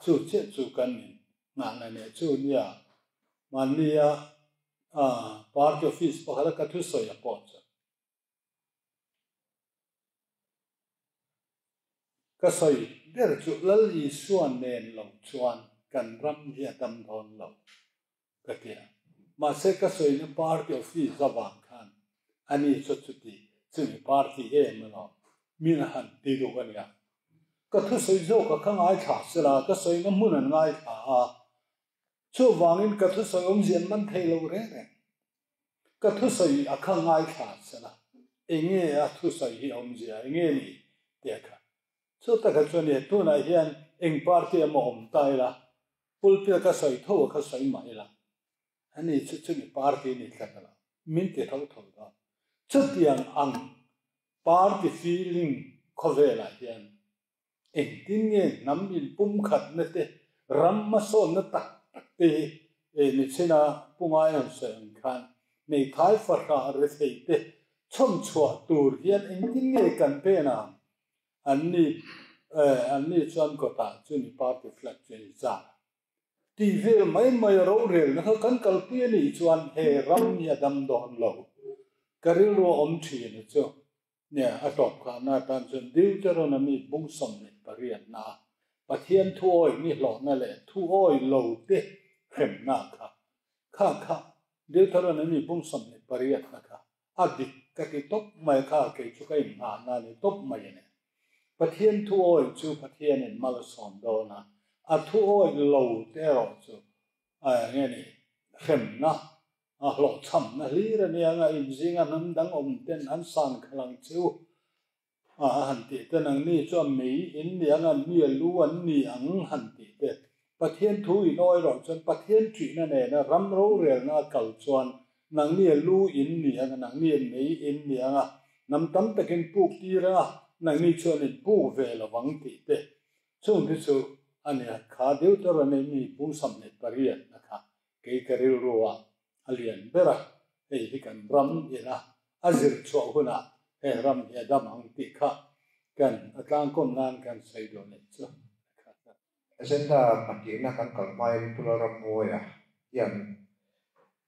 chu chiah chu kan in nghahna nia chu nia mahnia party office pakhat a ka thusawi a pawh chu Ka sawi ber chu Lal Isua nen lo chuan kan ram hi a dam dawn lo ka ti a. Mahse ka sawina party office avang khan ani chu chuti chumi party em alawm min han ti duh a nia. Ka thusawi zawk a ka ngaithla sela ka sawina hmun an ngaithla a, chuvangin ka thusawi awmzia an man thei lo reng reng. Ka thusawi a kha ngaithla sela, enge a thusawi hi awmzia enge ni tih a kha. Chu taka chuan e tunah hian eng party emaw awm ta ila, pulpit a ka sawi tho a kha sawi mah ila, ani chu chumi party ni tlat a lo, min ti tho tho dawn. Chutiang ang party feeling khawvelah hian Engtin nge hnam inpumkhatna te, ram hmasawnna tak tak te hi e nichina Pu Ngaiawn sawi ang khan hmeithai fahrah rethei te chhawm chhuah tur hian engtin nge kan pen ang? An ni an ni chuan kawtah chu ni party flag chu a ni chak a. Tih vel mai mai a rorelna kha kan kalpui a nih chuan he ram hi a dam dawn lo. Ka rilru a awm thin a chu. Nia, a tawp khahna atan chuan Deuteronomy bung 28 a Pathian thuawi ni hlawhna leh thuawi lo te hremna kha, kha kha Deuteronomy bung 28 na kha a dik ka ti tawp mai kha kei chu ka inngahna a ni tawp mai a ni. Pathian thuawi chu Pathianin malsawm dawn a, a thuawi lo te erawh chu nge ni hremna A hlawhchhamna hlir a nia nga inzinga hnam dang awm ten an san khalh ang che u a han tih te nangni chuan mei in ni ang an mi a lu an ni ang han tih te Pathian thu in awi rawh chuan Pathian ṭihna nena ram rorelna a kal chuan nangni a lu in ni ang a nangni a mei in ni ang a hnam tam takin puk tir ang a nangni chuan in puk ve lo vang tih te chung te chu a nia kha Deuteronomy bung 28 na kha Kei ka rilru ah a lian ber a, hei hi kan ram ina a zir chhuah hunah he ram hi a dam ang tih kha kan a tlangkawm nan kan sawi duh a nih chu. Agenda pahnihna kan kal hmain Pu Lalrammawia hian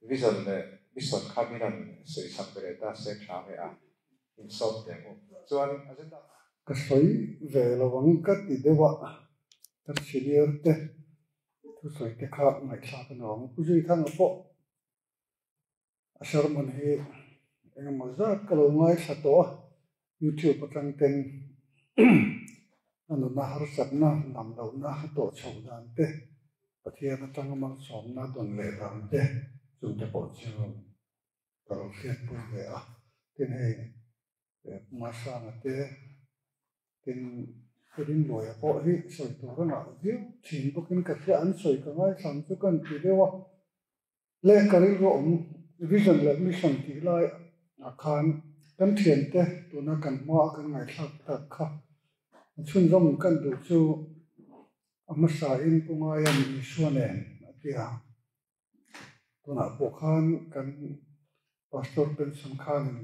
vision leh mission kha min rawn sawi sak ve leh ta se tha nge a insawm teh ang u. Chuan agenda. Ka sawi ve lo ang ka ti deuh a, ka senior te Thusawi te kha ngaihthlak a nuam. Pu Zuithanga pawh a sermon hi engemaw zat ka lo ngaithla tawh a, YouTube atang ten a nuna harsatna, nam lohna a tawh chhoh dan te. Pathian atanga malsawmna dawn leh dan te chungte pawh chu ka lo hriatpui ve a. Tin hei Masanga te tin Rinluaia pawh hi sawi tur a ngah viau thin bawkin ka hria an sawi ka ngaithlam chu ka inti deuh a. Leh ka rilru awm vision leh mission tih lai ah khan kan thiante tuna kan hma a kan ngaithlak tak kha chhunzawm kan duh chu a hmasa in Pu Ngaian Isua nen a ti a. Tunah pawh khan kan Pastor Benson khanin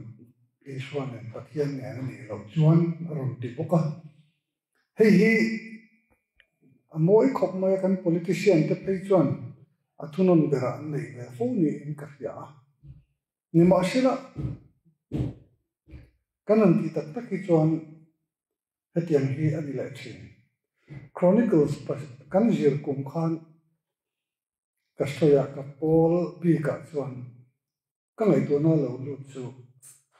Isua nen Pathian nen a nih loh chuan a rawn ti bawk a. Hei hi a mawi khawp mai a, kan politician te phei chuan a thunawn berah an nei ve fo niin ka hria a. Nimahsela, kan han tih tak tak hi chuan hetiang hi a ni leh thin. Chronicles kan zir kum khan ka sawi a, ka pawl bikah chuan Ka ngaihtuahna lo lut chu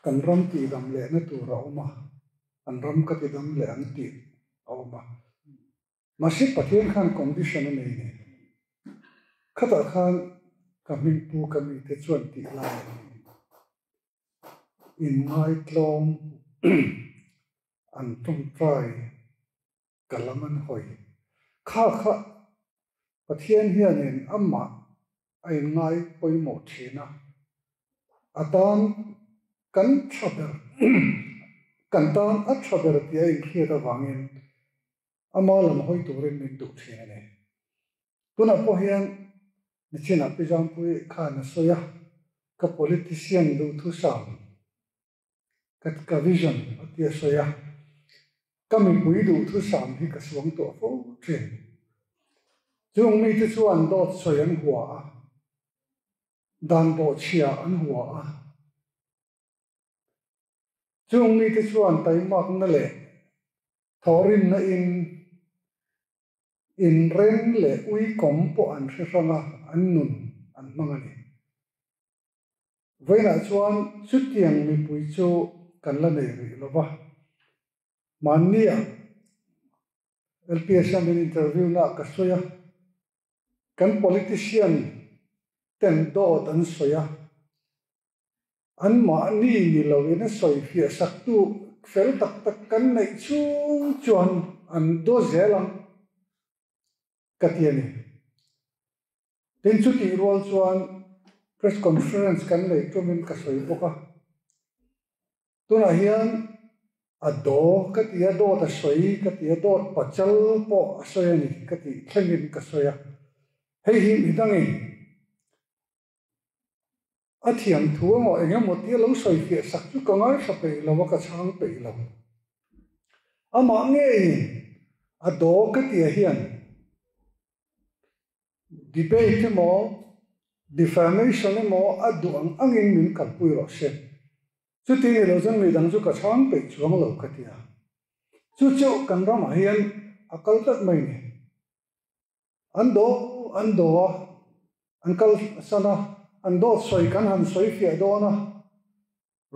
kan ram tihdam lehna tur a awm a, an ram ka tidam leh ang tih a awm a. Mahse Pathian khan condition a nei ni. Khatah khan ka hmingpu ka mite chuan tih lai a ni. Inngaitlawm an tawngtai ka lam an hawi. Kha kha Pathian hianin amah a inngai pawimawh thin a, a tan kan tha ber kan tan a tha ber tih a inhriat avangin ama lam hawi turin min duh thin a ni. Tunah pawh hian nichinah Pi Zangpuii khan a sawi a, ka politician duhthusam Ka vision a ti a sawi a, ka mipui duhthusam hi ka suang tawh fo thin. Chung mite chuan dawt sawi an hua a, dan bawhchhia an hua a. Chung mite chuan taimakna leh thawhrimna in inrem leh uikawm pawh an hre hrang a, an nun an hmang a ni. Vawiinah chuan chutiang mipui chu kan la nei rih lo va. Mahnia LPS hian min interview naah ka sawi a, kan politician ten dawt an sawi a, anmahni ni loin a sawi fiah saktu fel tak tak kan neih chhung chuan an daw zel ang ka ti a ni. Tin chutih rual chuan press conference kan neih tumin ka sawi bawk a, tunah hian a daw ka ti a, dawt a sawi ka ti a, dawt pachal pawh a sawi a ni ka tih thlengin ka sawi a, hei hi midangin a thiam thu emaw eng emaw tia lo sawi fiah sak chu ka ngaithla peih lo a, ka chhang peih lo. Amah ngeiin a daw ka tia hian debate emaw defamation emaw a duh ang angin min kalpui rawh se. Chuti ni lo chuan midang chu ka chhang peih chuang lo ka tia. Chu chu kan ramah hian a kal tlat mai ni. An do an do a, an kal san a, an dawt sawi kan han sawi fiah dawn a,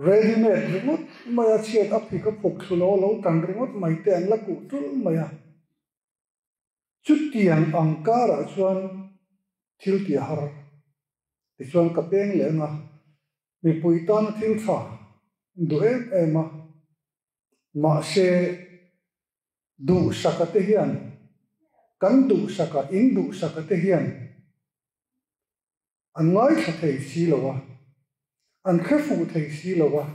ready made ringawt mai a chhiat a phik a phuk thlu lo lo tan ringawt mai te an la kuh tul mai a. Chutiang ang karah chuan thil tih a har. Tichuan ka peng leh ang a, mipui tana thil tha duh em em a, mahse Duhsaka te hian, kan duhsaka, in duhsaka te hian an ngaithla thei si lo a, an hre fuh thei si lo a,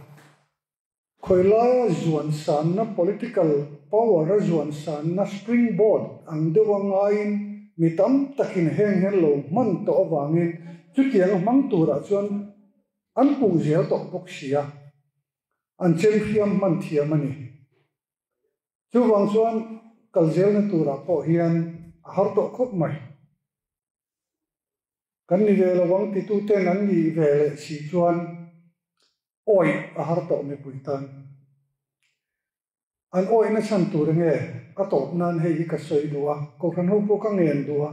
khawilaia zuan sanna political power a zuan sanna springboard ang deuha ngaiin mi tam takin heng hian lo hman tawh avangin chutianga hmang turah chuan an puh zel tawh bawk si a, an chemhriam hman thiam a ni. Chuvang chuan kal zelna turah pawh hian a har tawh khawp mai. Kan ni ve lo ang tituten an nih ve leh si chuan awih a har tawh mipui tan. An awihna chhan tur enge a tawp nan hei hi ka sawi duh a, Kohhran ho pawh ka ngen duh a,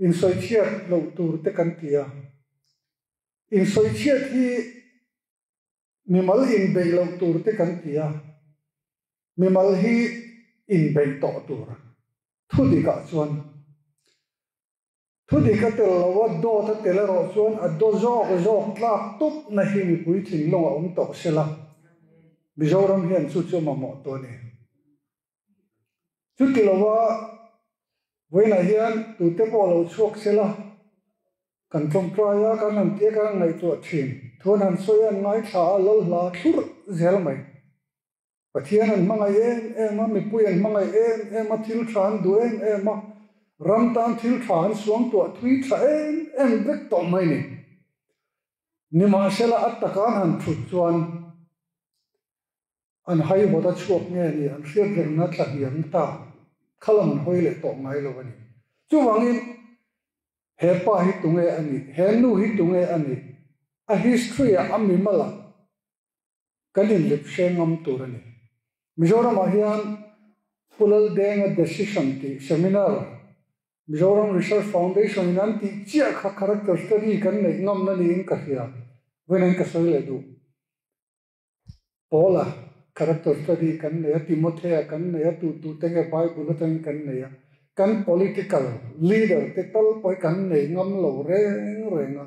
insawichhiat loh tur te kan ti a. Insawichhiat hi Mimal inbeih loh tur te kan ti a, mimal hi inbeih tawh tur thu dikah chuan. Thu dik a tel lo a, dawt a tel erawh chuan a daw zawk zawk tlak tawp na hi mipui thinlung a awm tawh sela, Mizoram hian chu chu a mamawh tawh a ni. Chuti lova vawiinah hian tute pawh lo chhuak sela, kan tawngtai a, kan han tia kan ngaihtuah thin. Thu an han sawi a, an ngaithla a, lal hla thlurh zel mai. Pathian an hmangaih em em a, mipui an hmangaih em em a, thil tha an duh em em a, ram tan thil tha an suangtuah thui tha em em vek tawh mai ni. Nimahsela a taka an han thut chuan an haihawt a chhuak nge ni, an hriat rengna tla hniam ta kha lam an hawi leh tawh ngai lo a ni. Chuvangin he pa hi tunge a nih, he nu hi tunge a nih, a history-ah a mimalah Kan inlip hre ngam tur a ni. Mizoramah hian Pu Laldenga Decision tih seminar Mizoram Research Foundation in an tih chiah kha character study kan neih ngamna niin ka hria. Vawiin ka sawi leh duh. Paula character study kan nei a, Timothea kan nei a, tu tu te nge Bible atangin kan nei a, kan political leader te tal pawh hi kan nei ngam lo reng reng a.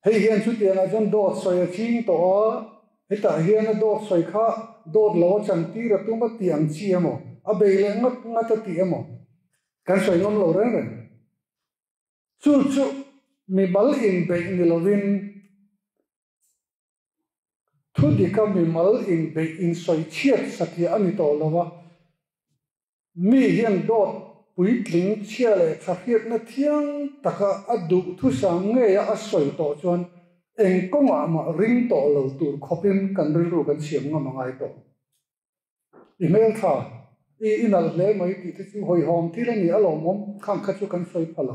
Hei hian chutiangah chuan dawt sawi a ching tawh a, hetah hian a dawt sawi kha dawt lo a chantir a tum a tih ang chi emaw, a bei leh ngat ngat a tih emaw kan sawi ngam lo reng reng. Chu chu mimal inbeih ni lovin thu dika mimal inbeih insawi chhiat satliah a ni tawh lo a, Mi hian dawt puitling chhia leh tha hriatna thiang taka a duh thusam ngeia a sawi tawh chuan eng kawngah mah ring tawh lo tur khawpin kan rilru kan siam ngam a ngai tawh. I hmeltha, i i nalh hle mai tih te chu hawihhawm thil a ni a lawmawm khang kha chu kan sawi pha lo.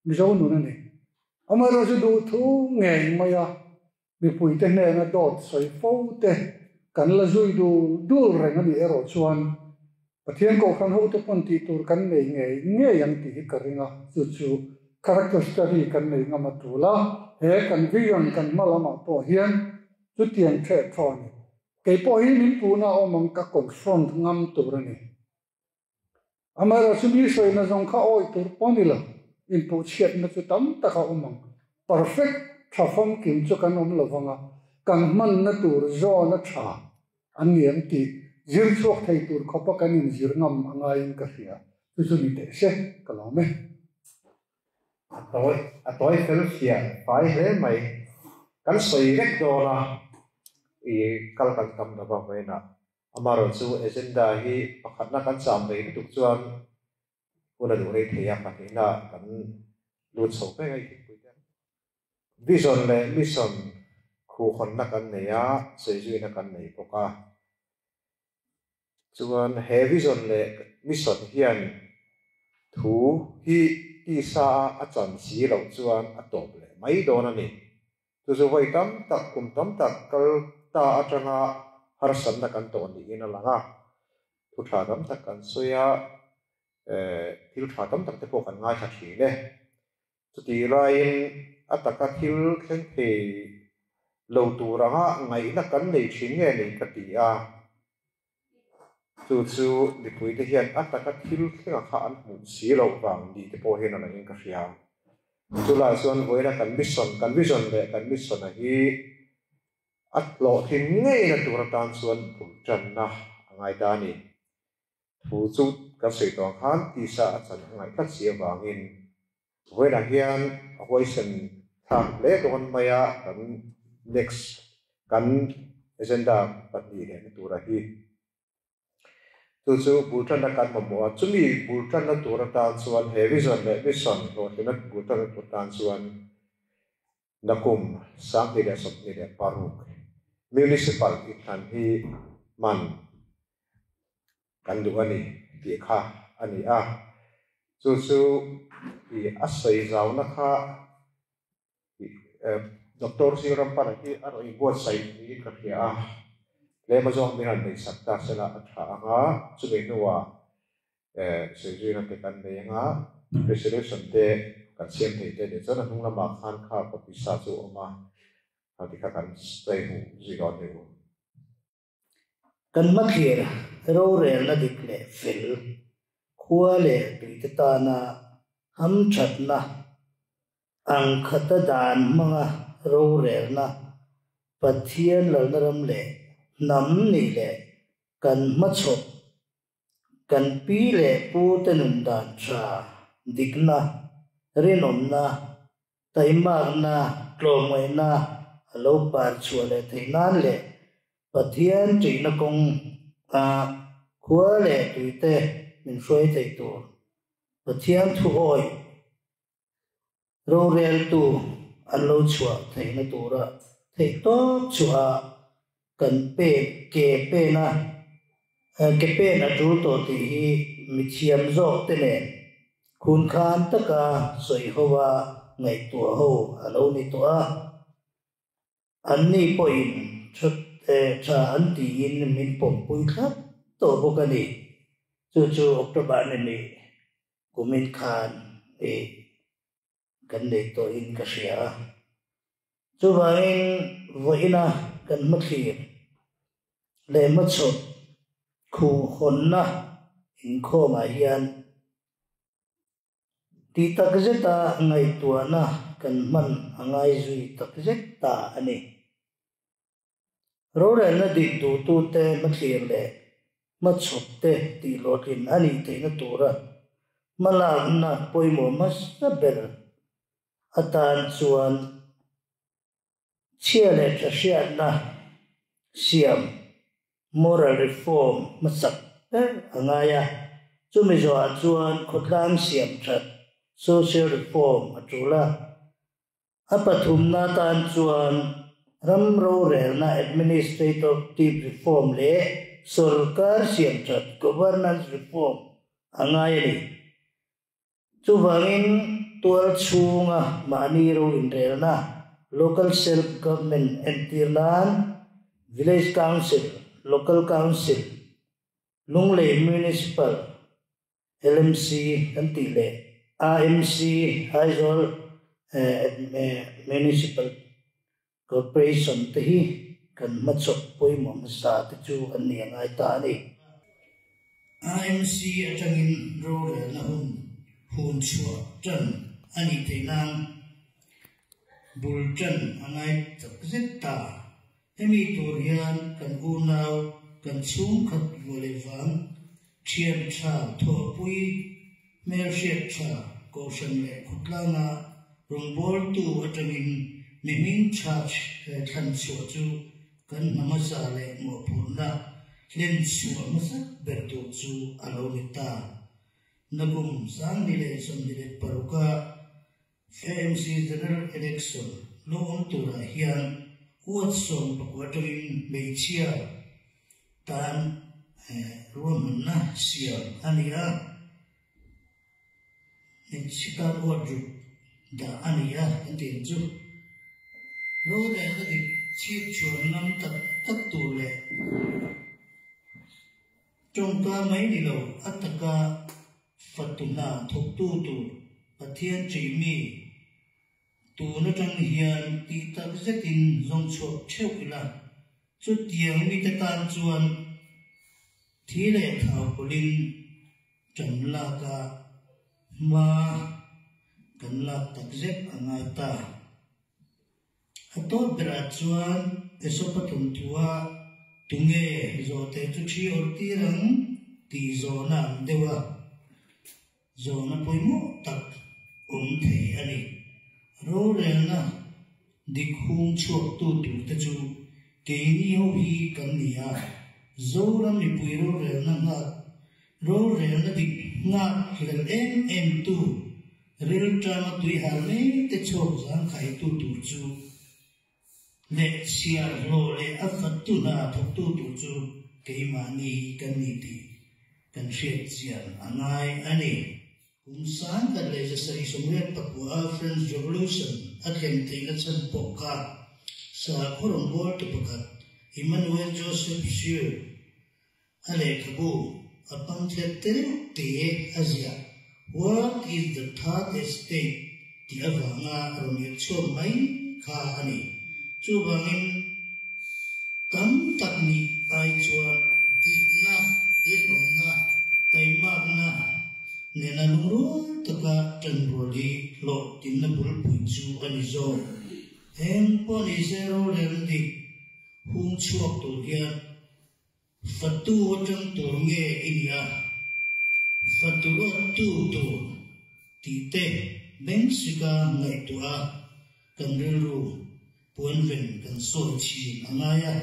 Mizo nun a ni. Amaherawhchu duh thu ngei maia Mipuite hnena dawt sawi fo te kan la zui dul dul reng a nih erawh chuan Pathian Kohhran hote pawn tih tur kan nei ngei ngei ang tih hi ka ring a, chu chu character study kan nei ngam a tul a, he kan vision kan hma lamah pawh hian chutiang theh thaw a ni. Kei pawh hi min puhna a awm ang ka confront ngam tur a ni. Amaherawhchu mi sawina zawng kha awih tur pawh ni lo, inpuhchhiatna chu tam tak a awm ang. Perfect tha famkim chu kan awm lo vang a, kan hmanna tur zawn a tha an ni ang tih zir chhuak thei tur khawpa kan inzir ngam a ngaiin ka hria. Chu chu ni teh se, ka lawm e. A tawi a tawi fel fiah fai hle mai. Kan sawi vek dawn a, i kal kan tam lo vang vawiinah. Amaherawhchu agenda hi pakhatna kan cham rei lutuk chuan hun a duh rei thei a, pahnihna kan lut chho vek a, i thingpui te vision leh mission khuhhawnna kan nei a, sawizuina kan nei bawk a. Chuan he vision leh mission hian thu hi tisa a a chan si loh chuan a tawp leh mai dawn a ni. Chu chu vawi tam tak, kum tam tak kal ta atanga harsatna kan tawh niin a lang a. Thu tha tam tak kan sawi a, thil tha tam tak te pawh kan ngaithla thin e. Chutih laiin a taka thil thleng thei lo tur anga ngaihna kan nei thin nge ni ka ti a. Chu chu mipuite hian a taka thil thlenga kha an hmuh si loh vang ni te pawh hian a langin ka hria. Chulaiah chuan vawiina kan mission, kan vision leh kan mission-a hi a hlawhtlin ngeina tur atan chuan bul tanna a ngai ta a ni. Thu chu kan sawi tawh ang khan tisa a chan a ngaih tlat si avangin vawiinah hian a huaisen thlak hle dawn mai a, kan next kan agenda pahnih lehna tura hi chu chu bul tanna kan mamawh a, chumi bul tanna tur atan chuan he vision leh mission hlawhtlinna bul tanna tur atan chuan Nakum 2026 Municipal inhlan hi hman kan duh a ni tih kha a ni a, chu chu i a sawi zauna kha i Doctor Zirampana hi a rawn inbuatsaih niin ka hria a, tlem azawng min han neihsak ta sela a tha ang a, chumi hnuah Sawizuina te kan nei anga, resolution te kan siam thei te nih chuan a hnung lamah khan kha copy sa chu a awm a, kha ti kha kan spray hmuh zui dawn ni u. Kan hmathlir rorelna dik leh fel, khua leh tuite tana hamthatna Ang khata dan hmanga rorelna Pathian lalna ram leh hnam nih leh kan hmachhawp kan pi leh pu te nun dan tha dikna, rinawmna, taimakna, tlawmngaihna a lo par chhuah leh theih nan leh Pathian ṭihna kawng a khua leh tuite min hruai thei tur Pathian thu awih Roreltu an lo chhuah theihna tura theihtawp chhuah kan pek ke pena ke pen a tul tawh tih hi mithiam zawk te nen khunkhan taka sawi ho a ngaihtuah ho a lo ni tawh a. Anni pawhin tha an tiin min pawmpui thlap tawh bawk a ni. Chu chu October ni nih kumin khan i kan nei tawhin ka hria a. Chuvangin vawiina kan hmathlir leh hmachhawp khuh hawnna inkhawmah hian Tih tak zeta ngaihtuahna kan hman a ngai zui tak zet ta a ni. Rorelna dik duhtute hmathlir leh hmachhawpte tihhlawhtlin a nih theihna tura hmalakna pawimawh hmasa ber atan chuan chhia leh tha hriatna siam, moral reform, hmasak ber a ngai a, chumi zawhah chuan khawtlang siam that, social reform, a tul a. A pathumna atan chuan ram rorelna, administrative reform, leh sorkar siam that, governance reform, a ngai a ni. Chuvangin tual chhunga mahni ro inrelna, local self-government, entir nan Village Council, Local Council, Lunglei Municipal, LMC, kan tih leh AMC, Aizawl Municipal Corporation te hi kan hmachhawp pawimawh hmasa te chu an ni a ngai ta a ni. AMC atangin rorelna hun hun chhuah tan a nih theih nan bul tan a ngai tak zet ta. Hemi tur hian kan unau, kan chhungkhat vua leh vang, thian tha, thawhpui, hmelhriat tha, kohhran leh khawtlanga rawngbawltu atangin mi hming tha thlan chhuah chu kan hna hmasa leh mawhphurhna hlen chhuah hmasak ber tur chu a lo ni ta. Nakum 2026 a AMC General Election lo awm turah hian ward 14 atangin hmeichhia tan ruahmanna siam a ni a, hmeichhe tan ward ruk dah a ni a kan tih ang chu. Rorelna dik chhip chhuan ngam tak tak tur leh tawngka mai ni lo a taka Fatuna thawktu tur Pathian ṭih mi tun aṭang hian tih tak zetin zawng chhuak ṭheuh ila, chutiang mite tan chuan thi leh thau pawlhin ṭan laka hma kan lak tak zet a ngai ta. A tawp berah chuan Esopa thawmthua tunge zawhte chu ṭhi awrh tir ang tih zawhna ang deuh a, zawhna pawimawh tak awm thei a ni. Rorelna dik hung chhuaktu turte chu keini ho hi kan ni a, Zoram mipui rorelna nghak, rorelna dik nghak hlel em em tu Rilṭama tui har mek te chhuak zang khaitu tur chu leh chhiar hlawh leh a fattu hna thawktu tur chu keimahni hi kan ni tih kan hriat chian a ngai a ni. Kum 1789 a French Revolution a thlen theihna chhan pawh kha sakhaw rawngbawltu pakhat Emmanuel Joseph Schur A lehkhabu a pamphlet te reuh te a ziah What is the Third Estate tih avanga rawn irh chhuak mai kha a ni. Chuvangin tam tak nih ai chuan dikna, rinawmna, taimakna nena lungrual taka ṭanrual hi hlawhtlinna bulpui chu a ni zawk. Eng pawh ni se rorelna dik hung chhuak tur hian fatu atang tur nge i nih a, fatu ruattu tur tih te beng sika ngaihtuah a kan rilru puanven kan sawi chhin a ngai a,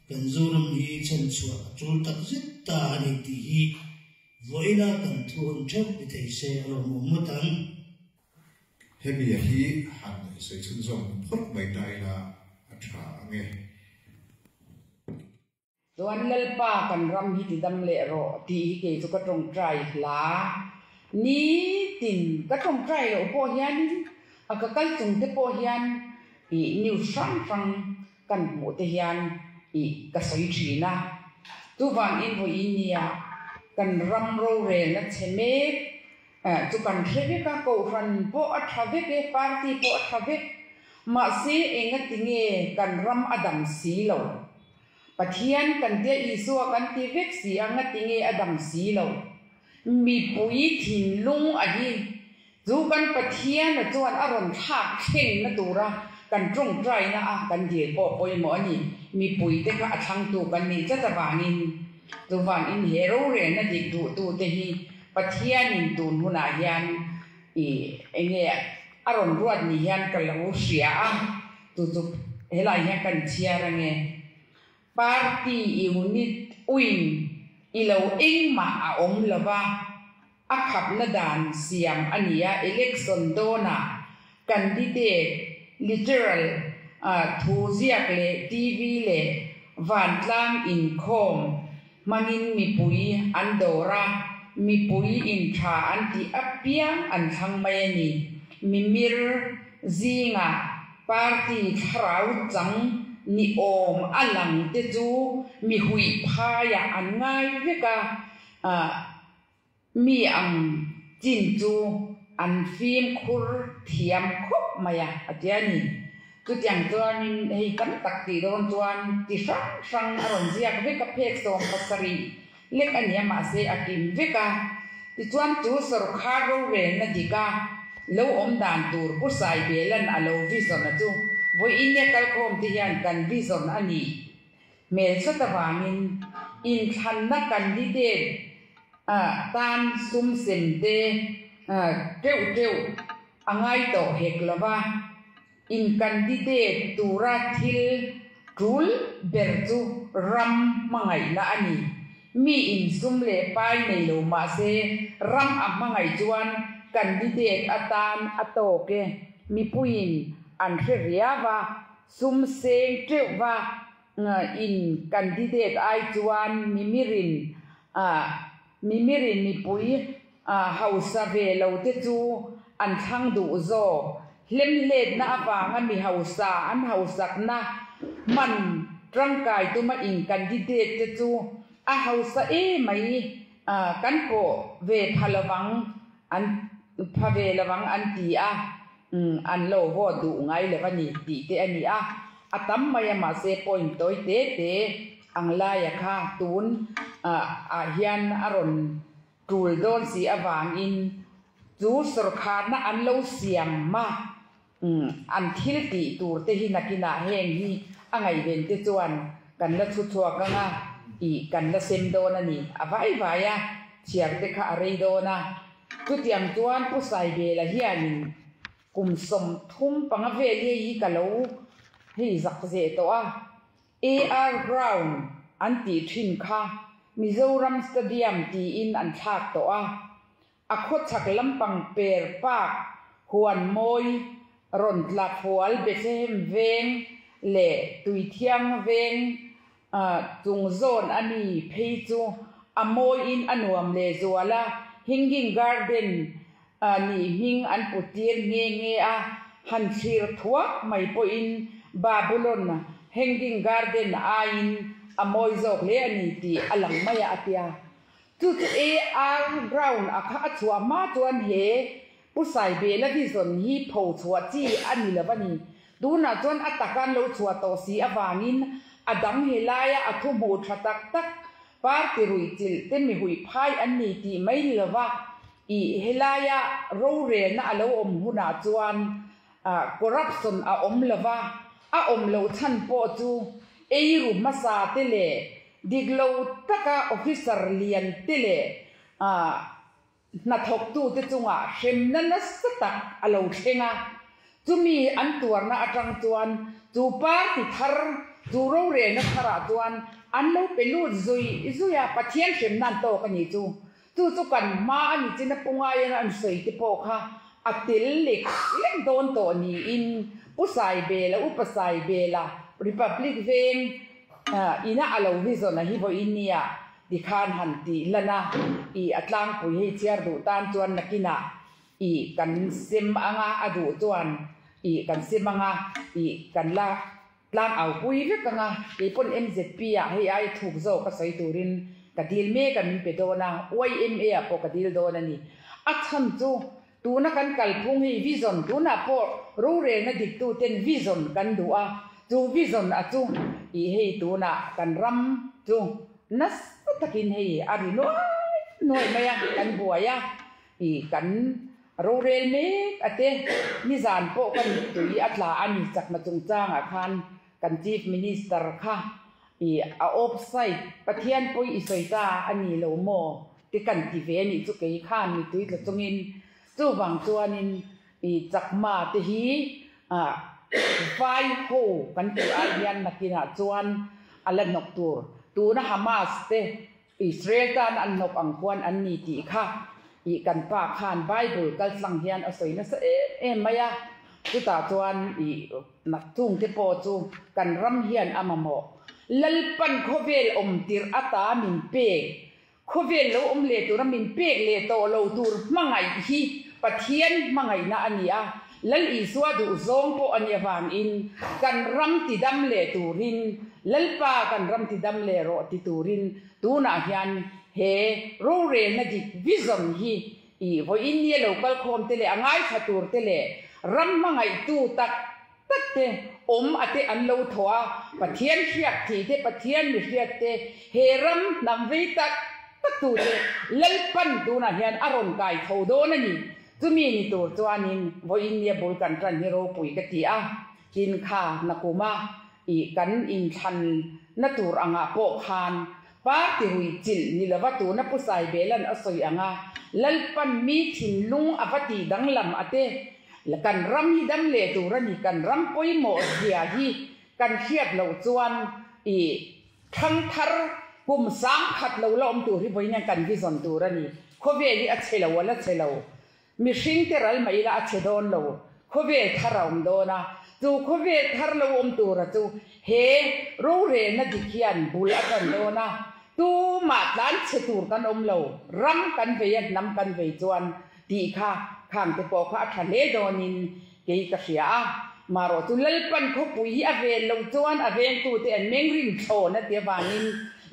kan Zoram hi chhanchhuah a tul takzet ta a ni tih hi Vawiina kan thu hawn theuh ni thei se a rawn awm ngawt ang. Hemi a hi han sawi chhunzawm phawt mai ta ila a tha ang e. Chuan Lalpa kan ram hi ti dam leh rawh tih hi kei chu ka tawngtai hla. Nitin ka tawngtai loh pawh hianin a ka kal chung te pawh hian ih news hrang hrang kan hmuh te hian ih ka sawi thin a. Chuvangin vawiin nia kan ram rorelna chhe mek chu kan hre vek a, kohhran pawh a tha vek e, party pawh a tha vek, mahse engati nge kan ram a dam si lo? Pathian kan tia Isua kan ti vek si a, ngati nge a dam si lo? Mipui thinlung a hi Chu kan Pathiana chuan a rawn thlak thlengna tura kan tawngtaina a kan dil pawh pawimawh a ni. Mipuite kha a thlangtu kan nih tlat avangin chuvangin he rorelna dik duhtute hi Pathianin tun hunah hian i enge a rawn ruat ni hian ka lo hria a, chu chu helai hian kan chhiar ange. Party unit wing i lo engmah a awm lova, a khapna dan siam a ni a, election dawnah candidate literal thu ziak leh TV leh vantlang inkhawm hmangin mipui an dawr a, mipui in tha an tih apiang an thlang mai a ni. Mimir zingah party thlarau chang ni awm a lang te chu mi huih phaiah an ngai vek a, Mi ang chin chu an fimkhur thiam khawp mai a, a ti a ni. Chutiang chuanin hei tam tak tih dawn chuan ti hrang hrang a rawn ziak vek a, phek 70 lek a ni a, mahse a kim vek a. Tichuan chu sawrkhar rorelna dika lo awm dan tur Pu Saibelan a lo vision a chu vawiin nia kalkhawm te hian kan vision a nih Hmel tlat avangin inthlanna candidate tan sum sem te teuh teuh a ngai tawh hek lo va, in candidate tura thil tul ber chu ram hmangaihna a ni. Mi in sum leh pai nei lo mahse ram a hmangaih chuan candidate atan a tawk e. Mipuiin an hre riau a, Sum seng teuh va in candidate ai chuan mimirin mimirin mipui hausa ve lo te chu an thlang duh zawk. Hlemhletna avanga mi hausa an hausakna hman tangkai tuma in candidate te chu a hausa emai kan pawh ve pha lovang an pha ve lovang an ti a. Umm an lo vote duh ngai lo a ni tih te a ni a, a tam mai a mahse point tawi te te ang laia kha tun ah hian a rawn tul dawn si avangin chu sawrkharna an lo siam a, umm an thil tih tur te hi nakinah heng hi a ngaihven te chuan kan la thu chhuak ang a ih kan la sem dawn a ni a vai vai a, chhiar te kha a rei dawn a. Chutiang chuan Pu Saibela hianin kum 35 vel hei hi ka lo hei zak zeh tawh a, AR Ground an tih thin kha Mizoram Stadium tiin an thlak tawh a, a khawchhak lampang per park huan mawi rawn tla fual Bethlehem veng leh Tuithiang veng Chung zawn a ni phei chu a mawiin a nuam leh zual a, Hanging Garden nih hming an put tir nghe nghe a, han thlir thuak mai pawhin Babulon Hanging Garden aiin a mawi zawk hle a ni tih a lang mai a, a ti a. Chu chu AR Ground a kha a chhuah hma chuan he Pu Saibela vision hi pho chhuah chi a ni lo a ni. Tunah chuan a taka an lo chhuah tawh si avangin a dang helaia a thu hmuh tha tak tak party ruih chilh te mi huih phai an ni tih mai ni lova, ih helaia rorelna a lo awm hunah chuan Corruption a awm lova, a awm loh chhan pawh chu eiru hmasa te leh dik lo taka officer lian te leh hnathawktute chungah hremna nasa tak a lo thleng a. Chumi an tuarna atang chuan chu party thar, chu rorelna tharah chuan an lo pe lut zui zui a, Pathian hremna an tawk a nih chu. Chu chu kan hma a ni chin a pu ngaiin an sawi te pawh kha a tel lek lek dawn tawh niin Pu Saibela, Upa Saibela, Republic Veng ina a lo vision a hi vawiin nia tikhan han tih lan a, i a tlangpui hei chhiar duh tan chuan nakinah i kan sem anga a duh chuan i kan sem anga i kan la Tlang au pui vek ang a, kei pawn MZP ah hei aia thuk zawk a sawi turin ka dil mek a min pe dawn a, YMA ah pawh ka dil dawn a ni. A chhan chu tuna kan kalphung hi vision tunah pawh rorelna diktu ten vision kan duh a, chu vision a chu ih hei tunah kan ram chu nasa takin hei a ri nuai nuai mai a, kan buai a ih kan Rorel mek a te, nizan pawh ka mittui a tla a ni chakma chungchangah khan kan Chief Minister kha i a offside Pathian pawi i sawi ta a ni lo maw ti kan ti ve a nih chu kei khan mittui tla chungin chuvang chuanin i chakma te hi vai ho kan tih ai hian nakinah chuan a la hnawk tur tuna Hamas te Israel tan an hnawk ang khuan an ni tih kha ih kan pa khan Bible kaltlang hian a sawi nasa em em mai a, chutah chuan ih nakchungte pawh chu kan ram hian a mamawh. Lalpan khawvel awm tirh ata min pek, khawvel lo awm leh tura min pek leh tawh lo tur hmangaih hi Pathian hmangaihna a ni a, Lal Isua duh zawng pawh a nih avangin kan ram ti dam leh turin, Lalpa kan ram ti dam leh rawh ti turin tunah hian he rorelna dik vision hi i vawiin nia lo kal khawm te leh a ngaithla tur te leh ram hmangaihtu tak tak te awm a te an lo thaw a, Pathian hriak thih te, Pathian mi hriat te, he ram hnam vei tak tak tu te Lalpan tunah hian a rawn kai tho dawn a ni. Chumi ni tur chuanin vawiin nia bul kan tan hi ropui ka ti a, tin kha nakuma i kan inthlan na tur angah pawh khan party rui chilh ni lova tuna Pu Saibelan a sawi anga Lalpan mi thinlung a va tih danglam a te kan ram hi dam leh tur a ni, kan ram pawimawh zia hi kan hriat loh chuan i Thangthar kum 10,000 lo la awm tur hi vawiin hian kan vision tur a ni. Khawvel hi a chhe lo, a la chhe lo. Mihring te ral mah ila a chhe dawn lo. Khawvel thar a awm dawn a. Chu khawvel thar lo awm tura chu he rorelna dik hian bul a tan dawn a. Tumah tlan chhe tur kan awm lo. Ram kan vei a, hnam kan vei chuan tih kha khang te pawh kha a tha hle dawnin kei ka hria a. Marawh chu Lalpan khawpui hi a ven loh chuan a vengtute an meng rim thlawn a ti avangin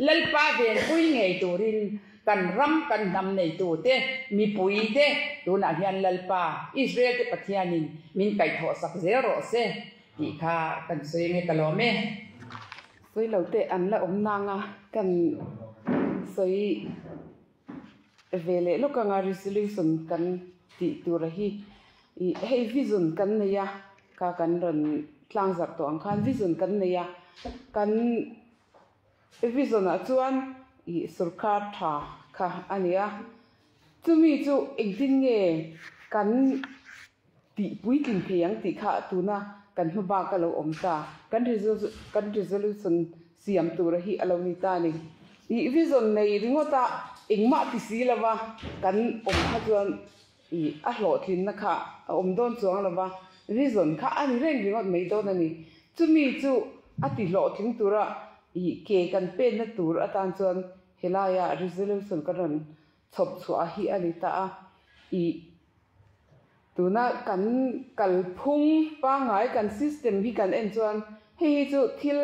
Lalpa venpui ngei turin kan ram kan hnam neitute, mipuite tunah hian Lalpa, Israel te Pathianin min kaihthawhsak zel rawh se tih kha kan sawi nge ka lawm e. Sawi lo teh an la awm nanga kan sawi. Ve leh lawk anga resolution kan tih tura hi ih hei vision kan nei a kha kan rawn tlang zarh tawh ang khan vision kan nei a kan vision ah chuan ih sorkar tha kha a ni a chumi chu engtin nge kan tih puitlin thei ang tih kha tuna kan hma bak a lo awm ta. Kan kan resolution siam tura hi a lo ni ta a ni. Ih vision nei ringawt a engmah ti si lova kan awm kha chuan ih a hlawhtlinna kha a awm dawn chuang lova vision kha a ni reng ringawt mai dawn a ni. Chumi chu a ti hlawhtling tura ih ke kan penna tur atan chuan helaia resolution kan rawn chhawp chhuah hi a ni ta a. Ih Tuna kan kalphung pangngai kan system hi kan en chuan hei hi chu thil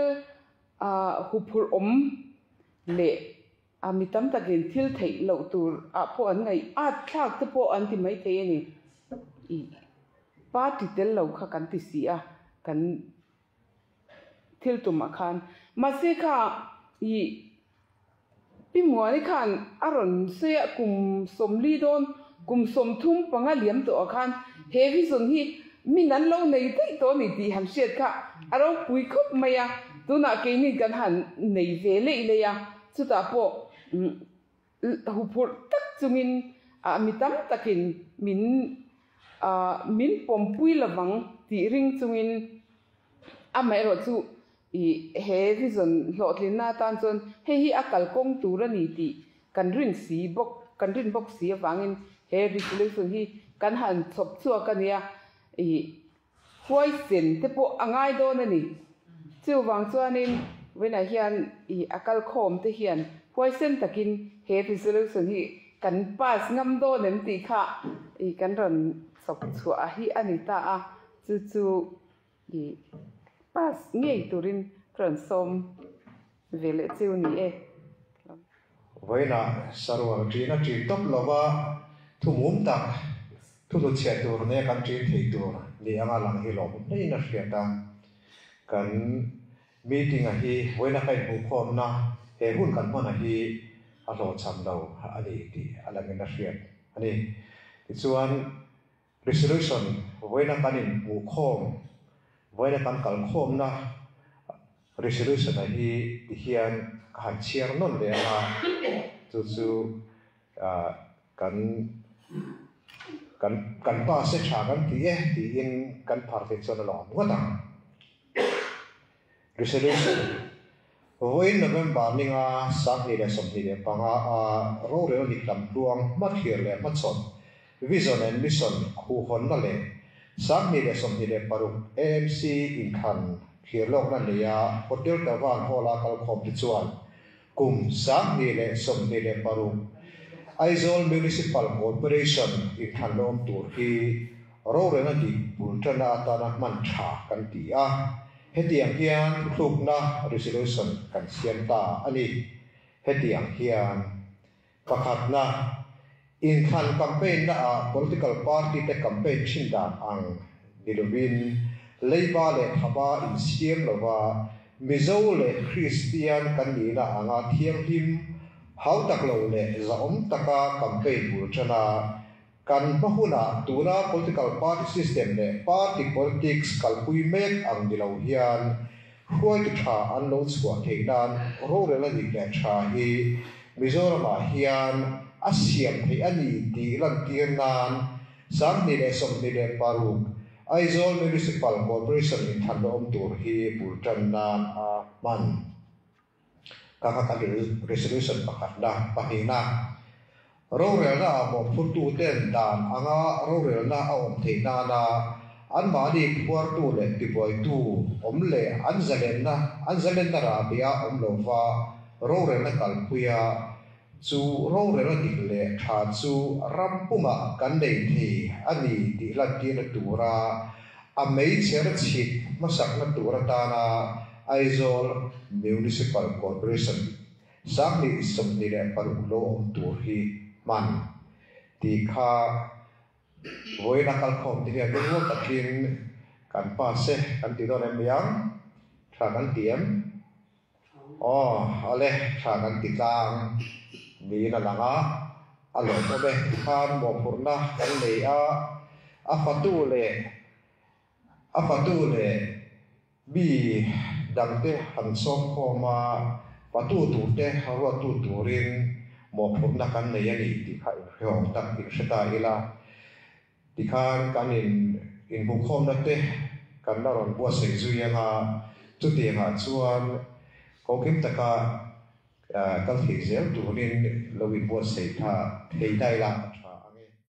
huphurh awm leh mi tam takin thil theih loh tur ah pawh an ngaih at thlak te pawh an ti maithei a ni. Ih party tel lo kha kan ti si a kan thil tumah khan mahse kha ih Pi Muani khan a rawn sawi a, kum 40 dawn, kum 35 liam tawhah khan he vision hi Min an lo nei daih tawh a ni tih han hriat kha a ropui khawp mai a, tunah keini kan han nei ve leih leih a, chutah pawh huphurh tak chungin mi tam takin min min pawmpui lovang tih ring chungin amaherawh chu ih he vision hlawhtlinna atan chuan hei hi a kalkawng tur a ni tih kan rin si bawk kan rin bawk si avangin he resolution hi kan han chhawp chhuak a nia ih huaisen te pawh a ngai dawn a ni. Chuvang chuanin vawiinah hian ih a kalkhawm te hian huaisen takin he resolution hi kan pass ngam dawn em tih kha ih kan rawn chhawp chhuah hi a ni ta a, chu chu ih pass ngei turin ka rawn sawm ve leh cheu ni e. Vawiinah sarual ṭin a ṭin tawp lova thumum tak thu hluchhiah tur nia kan ṭin thei tur ni anga lang hi lawm hlein a hriat a. Kan meeting-a hi vawiina ka inhmuhkhawmna he hun kan hman-a hi a hlawhchham lo a ni tih a langin a hriat a ni. Tichuan, Resolution, Vawiina kan inhmuhkhawm, vawiina kan kalkhawmna resolution-a hi ti hian ka han chhiar nawn leh ang a, chu chu kan kan kan pa se tha kan ti e tiin kan phar theih chuan a lawm ngawt ang. Resolution, Vawiin November ninga 2025 a rorel dik lam tluang hmathlir leh hmachhawn, Vision and Mission khuhhawnna leh 2026 AMC inthlan thlirlawkna neia Hotel Tavan Hall-a kalkhawm te chuan kum 2026 Aizawl Municipal Corporation inthlan lawm tur hi rorelna dik bul tana atana hman tha kan ti a. Hetiang hian thuthlukna, resolution, kan siam ta a ni. Hetiang hian pakhatna, inthlan campaign naah political party te campaign thin dan ang ni lovin leiba leh thaba insiam lova Mizo leh Kristian kan nihna anga thianghlim, hautak lo leh zahawm taka campaign bul tana Kan hma hunah tuna political party system leh party politics kalpui mek ang ni lo hian hruaitu tha an lo chhuah theih nan rorelna dik leh tha hi Mizoramah hian a siam theih a ni tih lantir nan 2026 Aizawl Municipal Corporation inthlanna awm tur hi bul tan nan a hman. Ka kha kan resolution pakhatna, pahnihna, rorelna ah mawhphurtu ten dan anga rorelna a awm theih nana anmahni phuartu leh tibuaitu awm leh an zalenna an zalenna rahbia awm lova rorelna kalpuia chu rorelna dik leh tha chu ram pumah kan nei thei a ni tih lantirna tura A meichher chhit hmasakna tur atana Aizawl Municipal Corporation 2026 lo awm tur hi hman tih kha vawiin a kalkhawm te hian lungrual takin kan pass e kan ti dawn em mai ang? Tha kan ti em? Aw, awle, tha kan ti tlang niin a lang a, a lawmawm e. Tikhan mawhphurhna kan nei a, a fatu leh a fatu leh mi dangte han sawmkhawm a, fatu turte ruattu turin mawhphurhna kan nei a ni tih kha inhrehawm tak inhre ta ila. Tikhan kan in inhmuhkhawmna te kan la rawn buatsaih zui anga, chutiangah chuan kokim taka kal thei zel turin lo inbuatsaih tha thei ta ila a tha.